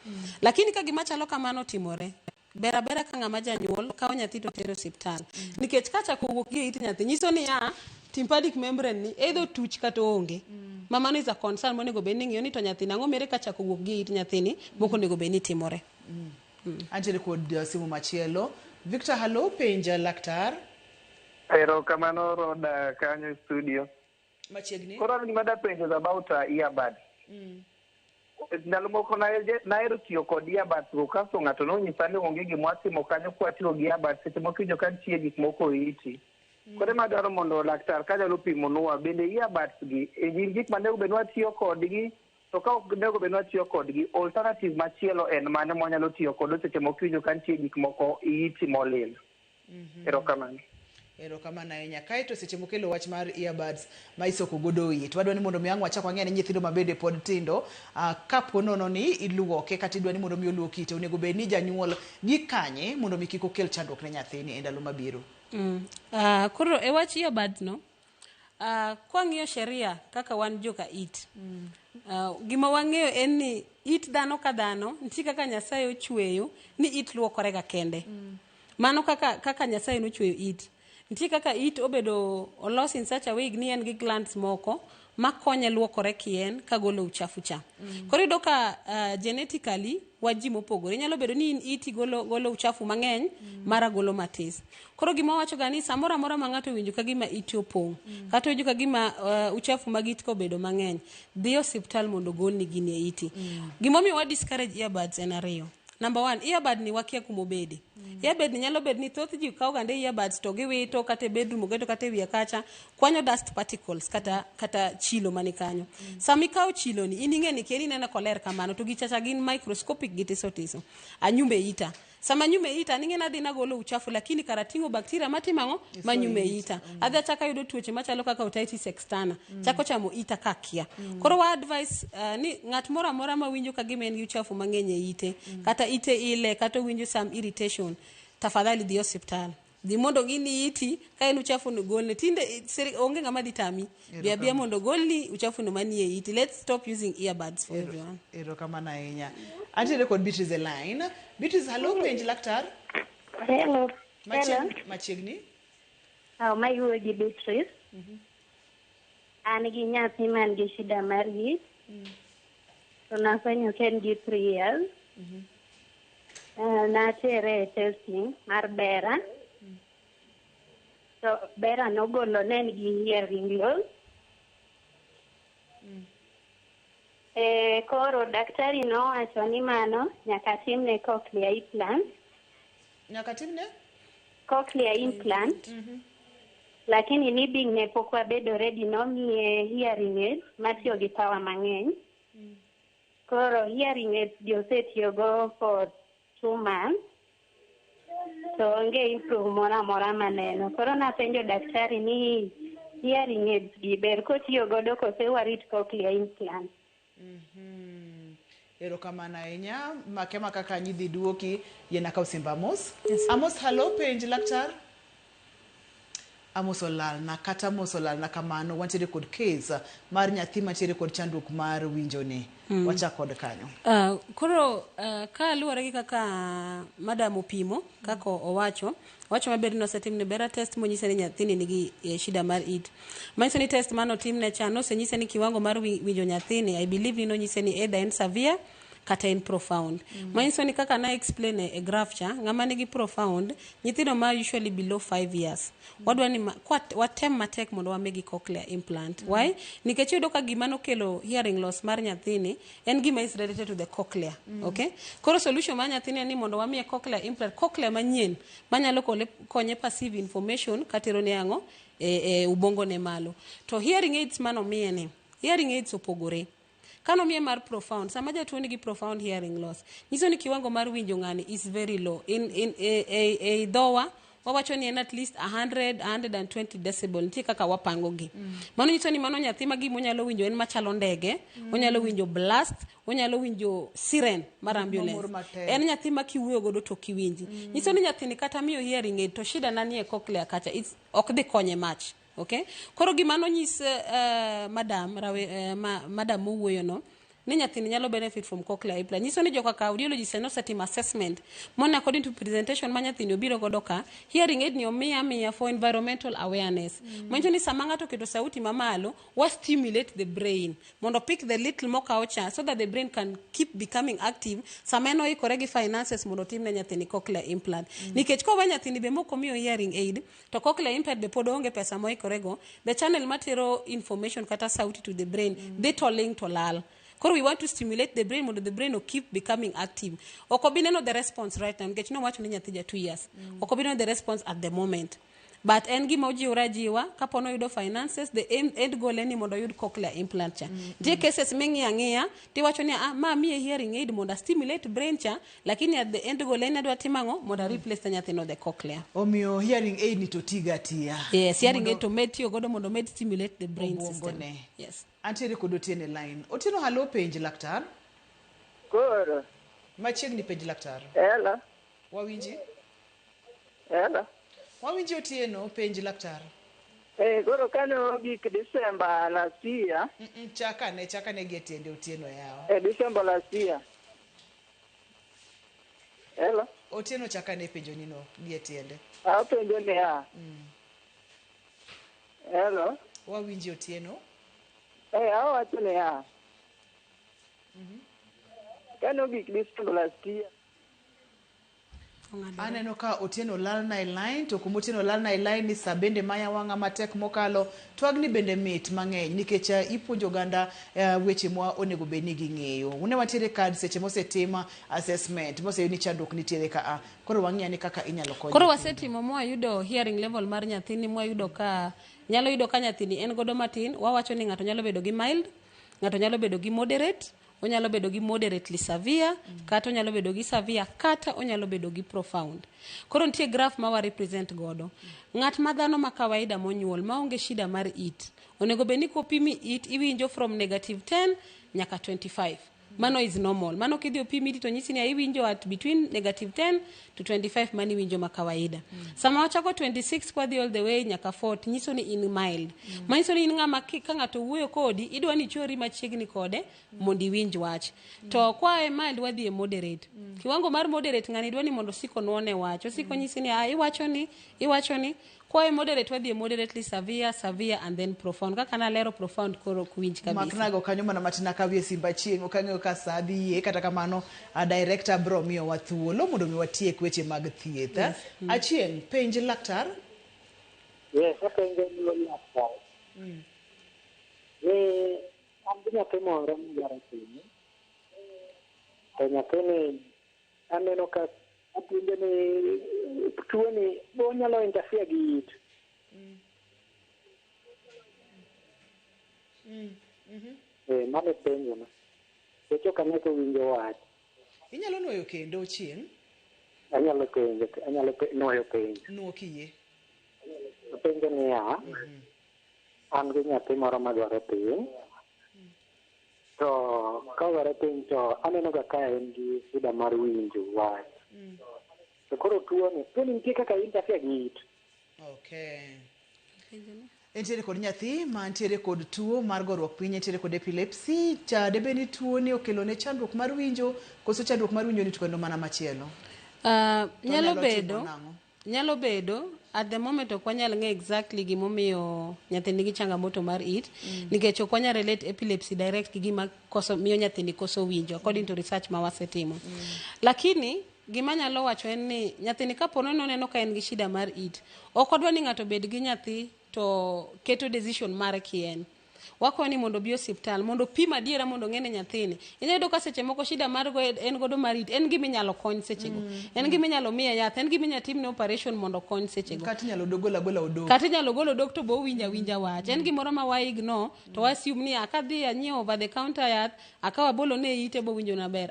Lakini ka gima chalo kamano otimore, ber abera ka ng'ama janyuol kawo nyathi to tero osiptal. Nikech ka chak owuok gi e it nyathi, nyiso ni ya tympanic membrane ni either otuch kata oonge. Ma mano is a concern monego bed ni ing'iyo ni to nyathini ang'o mere ka chak owuok gi e it nyathini mok onego bed ni timore. Antiere kod simu machielo. Victor, hello, penj laktar. Erokamano Roda kanyo e studio. Machiegni. Koro an gima dapenjo is about earbuds. Ndalo moko nahero tiyo kod earbuds go kasto ng'ato nonyisa ni onge gima watimo kanyo kwatiyo gi earbuds seche moko iwinjo ka nitie gik moko e iti. Koro ema adwaro mondo laktar kanyalo pimonwa bende earbuds gi e gin gik manego bed ni watiyo kodgi to ka ok onego bed ni watiyo kodgi alternative machielo en mane mwanyalo tiyo kodo seche moko iwinjo ka nitie gik moko e iti molil. Erokamano. Erokamano ahinya. Kaeto seche mokelo wach mar earbuds ma isoko godo it. Wadwa ni mondo mi ang' wachak wang'e ni nyithindo mabende pod tindo, kapo nono ni iluoke kata idwa ni mondo mi oluok ite, onego bed ni janyuol gi kanye mondo mi kik okel chandruok ne nyathini e ndalo mabiro. Koro e wach earbuds no, kwang'iyo sheria kaka wan joka it, gima wang'eyo en ni it dhano ka dhano, nitie kaka Nyasaye ochweyo ni it luokore ga kende. Mano kaka Nyasaye nochweyo it. Nitie kaka it obedo olos in such a way ni en gi glands moko makonye luokore kien kagolo uchafu cha. Koro iyudo ka genetically wa ji mopogore. Nyalo bedo ni in iti golo uchafu mang'eny, mara golo matis. Koro gima wawacho ga ni samoro amora ma ng'ato owinjo ka gima iti opong', kata owinjo ka gima uchafu mag it ka obedo mang'eny, dhi osiptal mondo ogolni gini e iti. Gimomiyo wa discourage earbuds en ariyo. Number one, earbud ni wakia kumobede. Earbud ni nyalo bedo ni thoth ji kawo gande earbuds to giwito kata e bedroom, oketo kata e wiye kacha, kwanyo dust particles kata chilo mani kanyo. Sama ikawo chilo ni, in ing'e ni keri ineno koler kamano, to gichacha gin microscopic, gitiso tiso. Anyume ita. Sama nyume ita, ning'e nadhi nagolo uchafu, lakini kara ting'o bacteria matimo ang'o? Manyume ita. Adhi achako ayudo tuoche machalo kaka otitis externa. Chako chamo ita kakia. Koro wa advice ni ng'at moro amora mawinjo ka gima en gi uchafu mang'eny e ite, kata ite ile, kata owinjo some irritation, tafadhali dhi osiptal. Dhi mondo gini iti, ka en uchafu no golne. Tinde onge ng'ama dhi tami. Bi abia mondo golni uchafu no manie iti. Let's stop using earbuds for everyone. Erokamano ahinya. Antiere kod Beatrice e line. Beatrice, hallo, penj laktar. Hello. Machiegni. Machiegni. Oh, ma iwuoyo gi Beatrice. An gi nyathi man gi shida mar it. To nafwenyo ka en gi 3 years. Natere e testing mar BERA. To BERA nogolo ne en gi hearing loss. Koro daktari nowacho ni mano nyaka timne cochlear implant. Nyaka timne? Cochlear implant. Lakini ni being ne pok wabedo ready, nomiye hearing aids matiyo gi power mang'eny. Koro hearing aids gi osetiyogo for 2 months to onge improve moro amora maneno. Koro napenjo daktari ni hearing aids gi ber kotiyo godo kose warit cochlear implant? Erokamano ahinya. Makema kaka nyidhi duoki yien akaw simba Amos. Amos, hallo, penj laktar. Amos olalna kata Amos olalna kamano. Wantiere kod case mar nyathi mantiere kod chandruok mar winjo ni. Wachak kod kanyo. Koro ka luwore gi kaka madam opimo, kaka owacho, owacho maber ni osetimne BERA test monyise ni nyathini nigi shida mar it. Manyiso ni test manotimne cha nosenyise ni kiwango mar winjo nyathini, I believe ni nonyise ni either en severe kata en profound. Manyiso ni kaka na explain e graph cha, ng'ama nigi profound, nyithindo ma usually below 5 years, wadwa ni watem matek mondo wamigi cochlear implant. Why? Nikech iyudo ka gima nokelo hearing loss mar nyathini en gima is related to the cochlea. Okay? Koro solution mar nyathini en ni mondo wamiye cochlear implant, cochlea manyien manyalo konye perceive information katero ne ang'o e ubongo ne malo. To hearing aids manomiye ni, hearing aids opogore. Kanomiye mar profound, sama jatuo nigi profound hearing loss, nyiso ni kiwango mar winjo ng'ani is very low. In e dhowa wawacho ni en at least 100 120 decibel, nitie kaka wapango gi. Mano nyiso ni mano nyathi ma gima onyalo winjo en machalo ndege, onyalo winjo blast, onyalo winjo siren mar ambulance. Mamor matek. En nyathi ma kiwuoyo godo to ok iwinji. Nyiso ni nyathini kata miyo hearing aid to shida na nie cochlea kacha, it's ok dhi konye much. Okay? Koro gima nonyis madam rawe, madam mowuoyo no ni nyathini nyalo benefit from cochlear implant. Nyiso ni joka audiologist nosetimo assessment mon according to presentation ma nyathini obiro godo ka, hearing aid ni omiya amiya for environmental awareness. Manyiso ni sama ng'ato oketo sauti mamalo, wa stimulate the brain mondo pick the little mokawo cha so that the brain can keep becoming active sama en oikore gi finances mondo otimne nyathini cochlear implant. Nikech kowe nyathini be mok omiyo hearing aid to cochlear implant be pod onge pesa moikorego, the channel matero information kata sauti to the brain dhi to ling to lal. Koro we want to stimulate the brain mondo the brain o keep becoming active. Ok obi neno the response right now nikech nowacho ni nyathi ja 2 years. Ok obi neno the response at the moment. But en gima ojiwre ajiwa kapo noyudo finances, the aim, end goal en ni mondo oyud cochlear implant cha. Nitie cases ming'iyo ang'iya tiwacho ni ah, ma miye hearing aid mondo a stimulate brain cha, lakini at the end goal en adwa timo ang'o mondo a replace ne nyathino the cochlear. Omiyo hearing aid ni to tiga atiya. Yes, hearing aid to med tiyo godo mondo med stimulate the brain system. Obuongone. Yes. Antiere kod Otieno e line. Otieno, hallo, penj laktar. Koro. Machiegni, penj laktar. Hello. Wawinji? Hello. Wawinji Otieno, penj laktar. Koro kane ogik December last year. Chakane gi e tiende Otieno yawa. December last year. Hello. Otieno, chakane penjo nino gi e tiende. Apenjo niya. Hello. Wawinji Otieno. Awacho niya. Kane ogik December last year. Aneno ka Otieno lalna e line, to kuma Otieno lalna e line ni sa bende maya wang'a matek mokalo. Twagni bende mit mang'eny nikech ipuonjo oganda weche ma onego bed ni ging'eyo. Ne wantiere kad seche mosetim assessment, moseyud ni chandruok nitiere ka a. Koro wang'iya ni kaka inyalo kony. Koro wasetimo mwayudo hearing level mar nyathini, mwayudo ka nyalo yudo ka nyathini en godo matin. Wawacho ni ng'ato nyalo bedo gi mild, ng'ato nyalo bedo gi moderate, onyalo bedo gi moderately severe, kata onyalo bedo gi severe, kata onyalo bedo gi profound. Koro nitie graph ma wa represent godo. Ng'at ma dhano ma kawaida monyuol maonge shida mar it, onego bed ni kopimi it iwinjo from negative 10 nyaka 25. Mano is normal. Mano kidhi opimi to nyisi ni iwinjo at between negative 10 to 25, mano iwinjo ma kawaida. Sama wachako 26 kwadhi all the way nyaka 40 nyiso ni in mild. Manyiso ni in ng'ama ka ng'ato wuoyo kodi idwa ni ichori machiegni kode mondo iwinj wach. To kwa e mild wadhi e moderate. Kiwango mar moderate ng'ani dwa ni mondo osiko nuone wach. Osiko nyisi ni iwacho ni, iwacho ni. Kwa e moderate wadhi e moderately severe, severe and then profound. Kaka nalero profound koro ok winj kabisa. Maknago kanyo mana matin akawie simba chieng' ok ang'eyo ka sa dhi yie, kata kamano a director bro miyowa thuolo mondo mi watiek weche mag thieth. Yes. Achieng', penj laktar. Yes, apenjo ni laktar. Ni an gi nyathi moro midwaro pimo. To nyathini aneno ka apenjo ni tuoni onyalo interfere gi it. Mano e penjona. Nikech ok ane kowinjo wach. Inyalo nuoyo kendo Chieng'? Anyalo penjo, anyalo nuoyo penjo. Nuo kiyie. Apenjo niya, an gi nyathi moro madwaro pim. To ka odwaro pim to aneno ga ka en gi shida mar winjo wach. To koro tuoni nitie kaka interfere gi it. Okay. Entiere kod nyathi mantiere kod tuo mar goruok piny, entiere kod epilepsy. Cha debe ni tuo ni okelo ne chandruok mar winjo, koso chandruok mar winjo ni to kendo mana machielo? To Nyalo nyalo timo bedo, nang'o? nyalo bedo at the moment ok wanyal ng'eyo exactly gimomiyo nyathi nigi changamoto mar it, nikech ok wanyal relate epilepsy direct gi gima koso miyo nyathini koso winjo according to research ma wasetimo. Lakini gima anyalo wacho en ni nyathini kapo ni oneno ka en gi shida mar it, ok wadwa ni ng'ato obed gi nyathi to keto decision mare kien. Wakwayo ni mondo obi osiptal mondo opim adiera mondo ong'e ni nyathini. Inyalo yudo ka seche moko shida mar go en godo mar it en gima inyalo kony sechego. En gima inyalo miye yath, en gima inyalo timne operation mondo okony sechego. Kata inyalo golo agola odok. Kata inyalo golo odok to bo owinjo awinja wach. En gimoro ma wa ignore to wa assume ni akadhi anyiewo over the counter yath, akawo abolo ne ite bo winjo maber.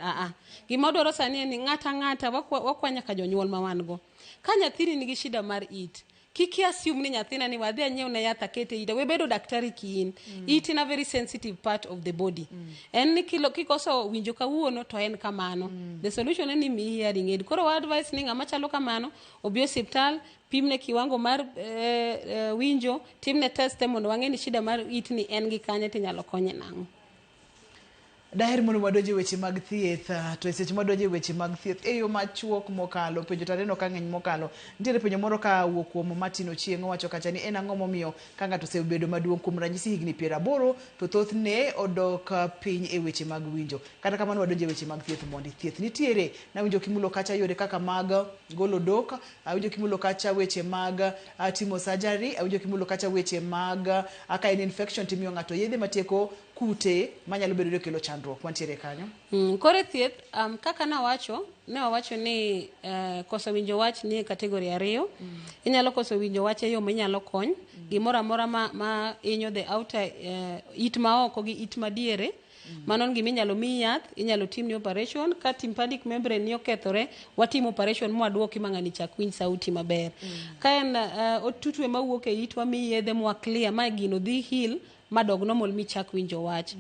Gima wadwaro sani en ni ng'ata ang'ata wakwa nyaka jonyuol ma wan go. Ka nyathini nigi shida mar it, kik i assume ni nyathina ni wadhi anyiew ne yath akete ite. We bedo daktari kiin. It in a very sensitive part of the body. En ni kikoso winjo kawuono to en kamano. The solution en ni miyi hearing aid. Koro wa advice ni ng'ama chalo kamano obi osiptal, pimne kiwango mar winjo, timne test te mondo wang'e ni shida mar it ni en gi kanye tinyalo konye nang'o. Daher mondo wadonje weche mag thieth, to e seche mwadonje weche mag thieth e yo machuok mokalo, penjo to aneno ka ng'eny mokalo. Nitiere penjo moro ka wuok kuom Martin Ochieng' owacho kacha ni en ang'o momiyo ka ng'ato osebedo maduong' kuom ranyisi higni 80 to thothne odok piny e weche mag winjo. Kata kamano wadonje weche mag thieth mondi. Thieth nitiere, nawinjo kimulo kacha yore kaka mag golo odok, awinjo kimulo kacha weche mag timo surgery, awinjo kimulo kacha weche mag ka en infection timiyo ng'ato yedhe matieko kute manyalo bedo ni okelo chandruok. Wantiere kanyo. Koro e thieth, kaka nawacho, ne wawacho ni koso winjo wach ni e category ariyo. Inyalo koso winjo wach e yo minyalo kony. Gimoro amora ma hinyo the outer it ma oko gi it madiere. Mano en gima inyalo miyi yath, inyalo timni operation. Ka tympanic membrane ni okethore, watimo operation mwaduoki ma ng'ani chak winj sauti maber. Ka en otutwe mawuok e it, wamiyi yedhe mwa clear ma gino dhi heal madog normal michak winjo wach.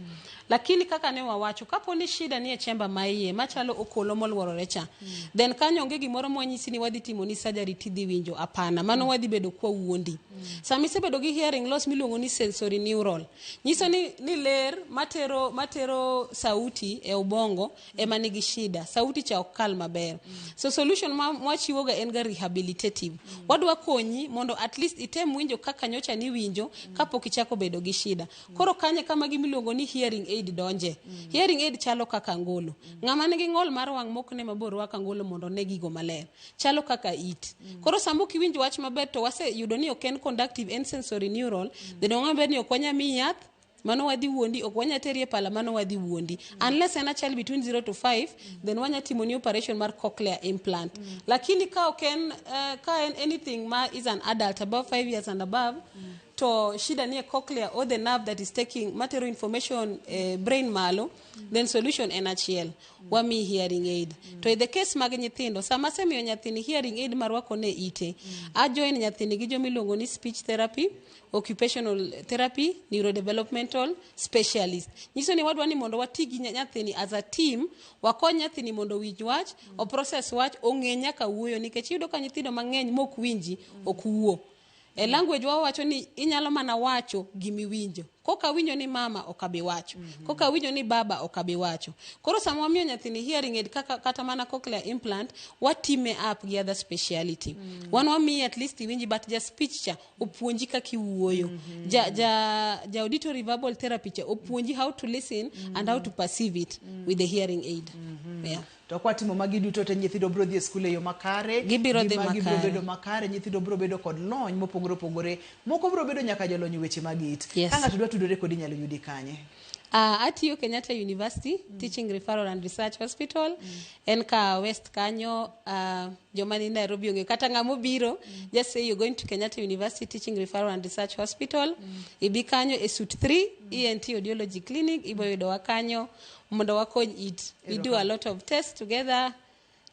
Lakini kaka ne wawacho, kapo ni shida ni e chamber ma iye machalo okolo moluorore cha, then kanyo onge gimoro mwanyisi ni wadhi timo ni surgery tidhi winjo. Hapana, mano wadhi bedo kwa wuondi. Sama isebedo gi hearing loss miluongo ni sensory neural, nyiso ni ler matero sauti e ubongo ema nigi shida, sauti cha ok kal maber. So solution ma mwachiwoga en ga rehabilitative. Wadwa konyi mondo at least item winjo kaka nyocha niwinjo kapok ichako bedo gi shida. Koro kanye kama gimiluongo ni hearing aid donje. Hearing aid chalo kaka ngolo. Ng'ama nigi ng'ol mar wang' mok ne mabor rwako ngolo mondo one gigo maler. Chalo kaka it. Koro sama ok iwinj wach maber to waseyudo ni ok en conductive, en sensory neural, then wang'e maber ni ok wanyal miyi yath, mano wadhi wuondi, ok wanya teri e pala, mano wadhi wuondi. Unless en a child between 0 to 5, then wanya timo ni operation mar cochlear implant. Lakini ka ok en ka en anything ma is an adult above 5 years and above, to shida ni e cochlea or the nerve that is taking matero information brain malo, then solution en achiel, wamiyi hearing aid. To in the case mag nyithindo, sama asemiyo nyathini hearing aid marwako ne ite, a join nyathini gi jomiluongo ni speech therapy, occupational therapy, neurodevelopmental specialist. Nyiso ni wadwa ni mondo wati gi nyathini as a team, wakony nyathini mondo owinj wach, o process wach, ong'e nyaka wuoyo, nikech iyudo ka nyithindo mang'eny mok winji ok wuo. E language wawacho ni inyalo mana wacho gimiwinjo. Koka winjo ni mama ok abi wacho, koka winjo ni baba ok abi wacho. Koro sama wamiyo nyathini hearing aid kaka kata mana cochlear implant, watime up gi other speciality. Wan wamiyi at least iwinji, but ja speech cha opuonji kaka iwuoyo. Ja auditory verbal therapy cha opuonji how to listen and how to perceive it with the hearing aid. Yeah. To kwatimo magi duto te, nyithindo biro dhi e skul e yo makare. Gibiro dhi Ngima gi biro makare. bedo makare, nyithindo biro bedo kod lony mopogore opogore, moko biro bedo nyaka jolony e weche mag it. Yes. Ka ng'ato dwa tudore kodi, inyalo yudi kanye? Atiyo Kenyatta University Teaching Referral and Research Hospital. En ka West kanyo, joma ni Nairobi ong'eyo. Kata ng'ama obiro, just say you're going to Kenyatta University Teaching Referral and Research Hospital. Ibi kanyo e suite 3, ENT Audiology Clinic, ibo yudowa kanyo mondo wakony it. We do a lot of tests together.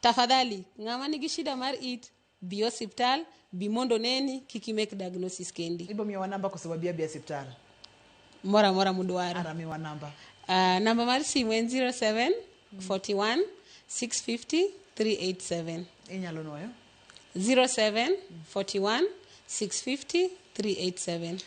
Tafadhali, ng'ama nigi shida mar it, bi osiptal, bi mondo neni, kik imake diagnosis kendi. Ibo miyowa namba koso wabi abi e osiptal? Moro amora mudwaro. Ara miwa namba. Namba mar simu en 07 41 650 387. Inyalo nuoyo? 07 41 650 387.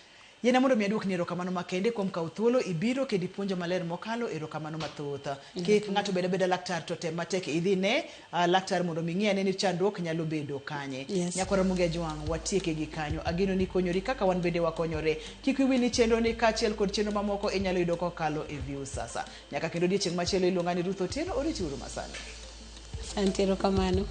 Yiena mondo mi aduokni erokamano makende kuom kawo thuolo ibiro kendo ipuonjo maler mokalo. Erokamano mathoth. Kik ng'ato bed abeda laktar to tem matek idhi ne laktar mondo mi ng'i ane ni chandruok nyalo bedo kanye. Yes. Nyakwara Muge Jwang', watieke gi kanyo. Ageno ni konyori kaka wan bende wakonyore. Kik wiwi ni chenro ni kaachiel kod chenro mamoko inyalo yudo kokalo e Viusasa. Nyaka kendo odiechieng' machielo, iluonga ni Ruth Otieno, oriti uru masani. Asante, erokamano.